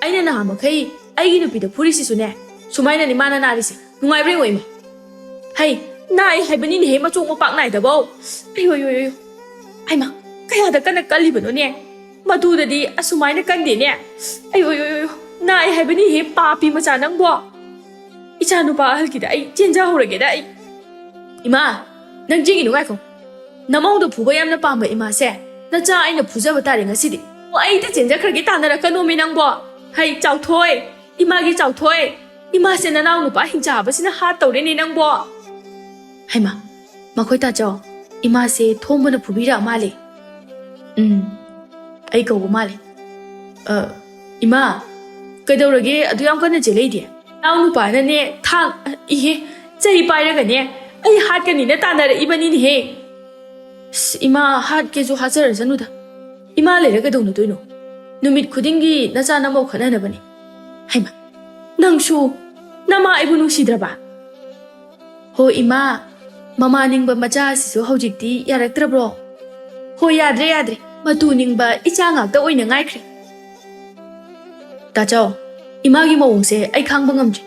ꯑꯩꯅ ꯅꯍꯥꯟ ꯃꯈꯩ ꯑꯩꯒꯤ ꯅꯨꯄꯤꯗ ꯐꯨꯔꯤꯁꯤꯁꯨꯅꯦ, ꯁꯨꯃꯥꯏꯅꯅꯦ ꯃꯥꯅ ꯅꯥꯔꯤꯁꯦ꯫ ꯅꯨꯡꯉꯥꯏꯕ꯭ꯔꯥ ꯌꯦꯡꯉꯣ ꯏꯃꯥ꯫ ꯍꯩ, ꯅꯥꯏ ꯍꯥꯏꯕꯅꯤꯅꯦꯍꯦ, ꯃꯆꯣꯛ ꯃꯄꯥꯛ ꯅꯥꯏꯗꯕꯧ꯫ ꯑꯌꯣ, ꯑꯌꯣ, ꯑꯌꯣ꯫ ꯑꯩꯃꯥ, ꯀꯌꯥꯗ ꯀꯟꯅ ꯀꯜꯂꯤꯕꯅꯣꯅꯦ? ꯃꯗꯨꯗꯗꯤ ꯑꯁꯨꯃꯥꯏꯅ ꯀꯟꯗꯦꯅꯦ꯫ ꯑꯌꯣ, ꯑꯌꯣ, ꯑꯌꯣ, ꯅꯥꯏ ꯍꯥꯏꯕꯅꯤꯍꯦ, ꯄꯥꯄꯤ ꯃꯆꯥ ꯅꯪꯕꯣ꯫ ꯏꯆꯥ ꯅꯨꯄꯥ ꯑꯍꯜꯒꯤꯗ ꯑꯩ ꯆꯦꯟꯖꯍꯧꯔꯒꯦꯗ ꯑꯩ꯫ ꯏꯃꯥ, ꯅꯪ ꯆꯦꯟꯒꯤꯅꯨ, ꯉꯥꯏꯈꯣ꯫ ꯅꯃꯧꯗ ꯐꯨꯕ ꯌꯥꯝꯅ ꯄꯥꯝꯕ ꯏꯃꯥꯁꯦ, ꯅꯆꯥ ꯑꯩꯅ ꯐꯨꯖꯕ ꯇꯥꯔꯦ ꯉꯁꯤꯗꯤ꯫ ꯑꯣ, ꯑꯩꯗ ꯆꯦꯟꯖꯈ꯭ꯔꯒꯦ ꯇꯥꯟꯅꯔꯛꯀꯅꯣꯃꯤ ꯅꯪꯕꯣ꯫ ꯍꯩ, ꯆꯥꯎꯊꯣꯏ, ꯏꯃꯥꯒꯤ ꯆꯥꯎꯊꯣꯏ, ꯏꯃꯥꯁꯦ ꯅꯅꯥꯎ ꯅꯨꯄꯥ ꯍꯤꯡꯆꯥꯕꯁꯤꯅ ꯍꯥꯠꯇꯧꯔꯦꯅꯦ ꯅꯪꯕꯣ꯫ ꯍꯩꯃꯥ, ꯃꯈꯣꯏ ꯇꯥꯆꯧ, ꯏꯃꯥꯁꯦ ꯊꯣꯝꯕꯅ ꯐꯨꯕꯤꯔꯛꯑ ꯃꯥꯜꯂꯦ꯫ ꯎꯝ, ꯑꯩ ꯀꯧꯕ ꯃꯥꯜꯂꯦ꯫ ꯑ, ꯏꯃꯥ, ꯀꯩꯗꯧꯔꯒꯦ ꯑꯗꯨ ꯌꯥꯝ ꯀꯟꯅ ꯆꯦꯜꯂꯛꯏꯗꯤ? ꯅꯅꯥꯎ ꯅꯨꯄꯥꯅꯅꯦ ꯊꯥꯡ, ꯏꯍꯦ, ꯆꯩ ꯄꯥꯏꯔꯒꯅꯦ ꯑꯩ ꯍꯥꯠꯀꯅꯤꯅ ꯇꯥꯟꯅꯔꯛꯏꯕꯅꯤꯅꯦꯍꯦ꯫ ꯑꯁ, ꯏꯃꯥ ꯍꯥꯠꯀꯦꯁꯨ ꯍꯥꯠꯆꯔꯁꯅꯨꯗ꯫ ꯏꯃꯥ ꯂꯩꯔ ꯀꯩꯗꯧꯅꯗꯣꯏꯅꯣ? ꯅꯨꯃꯤꯠ ꯈꯨꯗꯤꯡꯒꯤ ꯅꯆꯥ ꯅꯃꯧ ꯈꯠꯅꯅꯕꯅꯤ꯫ ꯍꯩꯃꯥ, ꯅꯪꯁꯨ ꯅꯃꯥ ꯑꯩꯕꯨ ꯅꯨꯡꯁꯤꯗ꯭ꯔꯕ? ꯍꯣ ꯏꯃꯥ, ꯃꯃꯥ ꯅꯤꯡꯕ ꯃꯆꯥ ꯑꯁꯤꯁꯨ ꯍꯧꯖꯤꯛꯇꯤ ꯌꯥꯔꯛꯇ꯭ꯔꯕ꯭ꯔꯣ? ꯍꯣ, ꯌꯥꯗ꯭ꯔꯦ, ꯌꯥꯗ꯭ꯔꯦ, ꯃꯇꯨ ꯅꯤꯡꯕ ꯏꯆꯥ ꯉꯥꯛꯇ ꯑꯣꯏꯅ ꯉꯥꯏꯈ꯭ꯔꯦ꯫ ꯇꯥꯆꯧ, ꯏꯃꯥꯒꯤ ꯃꯑꯣꯡꯁꯦ ꯑꯩ ꯈꯥꯡꯕ ꯉꯝꯗ꯭ꯔꯦ꯫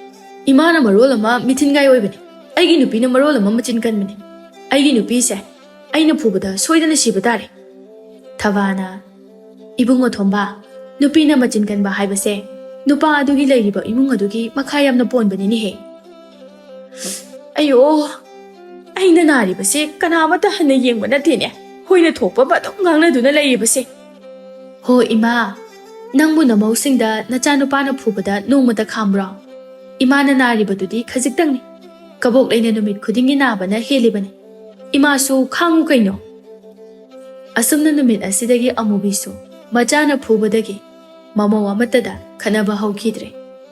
ꯏꯃꯥꯅ ꯃꯔꯣꯜ ꯑꯃ ꯃꯤꯊꯤꯟꯒꯥꯏ ꯑꯣꯏꯕꯅꯤ, ꯑꯩꯒꯤ ꯅꯨꯄꯤꯅ ꯃꯔꯣꯜ ꯑꯃ ꯃꯆꯤꯟ ꯀꯟꯕꯅꯤ꯫ ꯑꯩꯒꯤ ꯅꯨꯄꯤꯁꯦ ꯑꯩꯅ ꯐꯨꯕꯗ ꯁꯣꯏꯗꯅ ꯁꯤꯕ ꯇꯥꯔꯦ꯫ ꯊꯕꯥꯅ, ꯏꯕꯨꯡꯉꯣ ꯊꯣꯝꯕ, ꯅꯨꯄꯤꯅ ꯃꯆꯤꯟ ꯀꯟꯕ ꯍꯥꯏꯕꯁꯦ ꯅꯨꯄꯥ ꯑꯗꯨꯒꯤ ꯂꯩꯔꯤꯕ ꯏꯃꯨꯡ ꯑꯗꯨꯒꯤ ꯃꯈꯥ ꯌꯥꯝꯅ ꯄꯣꯟꯕꯅꯤꯅꯦꯍꯦ꯫ ꯑꯌꯣ, ꯑꯩꯅ ꯅꯥꯔꯤꯕꯁꯦ ꯀꯅꯥ ꯑꯃꯠꯇ ꯍꯟꯅ ꯌꯦꯡꯕ ꯅꯠꯇꯦꯅꯦ, ꯍꯣꯏꯅ ꯊꯣꯛꯄ ꯑꯗꯨꯝ ꯉꯥꯡꯅꯗꯨꯅ ꯂꯩꯔꯤꯕꯁꯦ꯫ ꯍꯣ ꯏꯃꯥ, ꯅꯪꯕꯨ ꯅꯃꯧꯁꯤꯡꯗ ꯅꯆꯥꯅꯨꯄꯥꯅ ꯐꯨꯕꯗ ꯅꯣꯡꯃꯇ ꯈꯥꯝꯕ꯭ꯔꯣ? ꯏꯃꯥꯅ ꯅꯥꯔꯤꯕꯗꯨꯗꯤ ꯈꯖꯤꯛꯇꯪꯅꯤ, ꯀꯕꯣꯛ ꯂꯩꯅ ꯅꯨꯃꯤꯠ ꯈꯨꯗꯤꯡꯒꯤ ꯅꯥꯕꯅ ꯍꯦꯜꯂꯤꯕꯅꯤ꯫ ꯏꯃꯥꯁꯨ ꯈꯥꯡꯉꯨ ꯀꯩꯅꯣ꯫ ꯑꯁꯨꯝꯅ ꯅꯨꯃꯤꯠ ꯑꯁꯤꯗꯒꯤ ꯑꯃꯨꯕꯤꯁꯨ ꯃꯆꯥꯅ ꯐꯨꯕꯗꯒꯤ ꯃꯃꯧ ꯑꯃꯠꯇꯗ ꯈꯠꯅꯕ ꯍꯧꯈꯤꯗ꯭ꯔꯦ꯫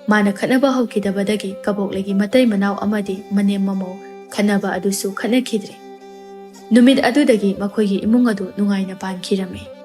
ꯃꯥꯅ ꯈꯠꯅꯕ ꯍꯧꯈꯤꯗꯕꯗꯒꯤ ꯀꯕꯣꯛꯂꯩꯒꯤ ꯃꯇꯩ ꯃꯅꯥꯎ ꯑꯃꯗꯤ ꯃꯅꯦꯝ ꯃꯃꯧ ꯈꯠꯅꯕ ꯑꯗꯨꯁꯨ ꯈꯠꯅꯈꯤꯗ꯭ꯔꯦ꯫ ꯅꯨꯃꯤꯠ ꯑꯗꯨꯗꯒꯤ ꯃꯈꯣꯏꯒꯤ ꯏꯃꯨꯡ ꯑꯗꯨ ꯅꯨꯡꯉꯥꯏꯅ ꯄꯥꯟꯈꯤꯔꯝꯃꯤ꯫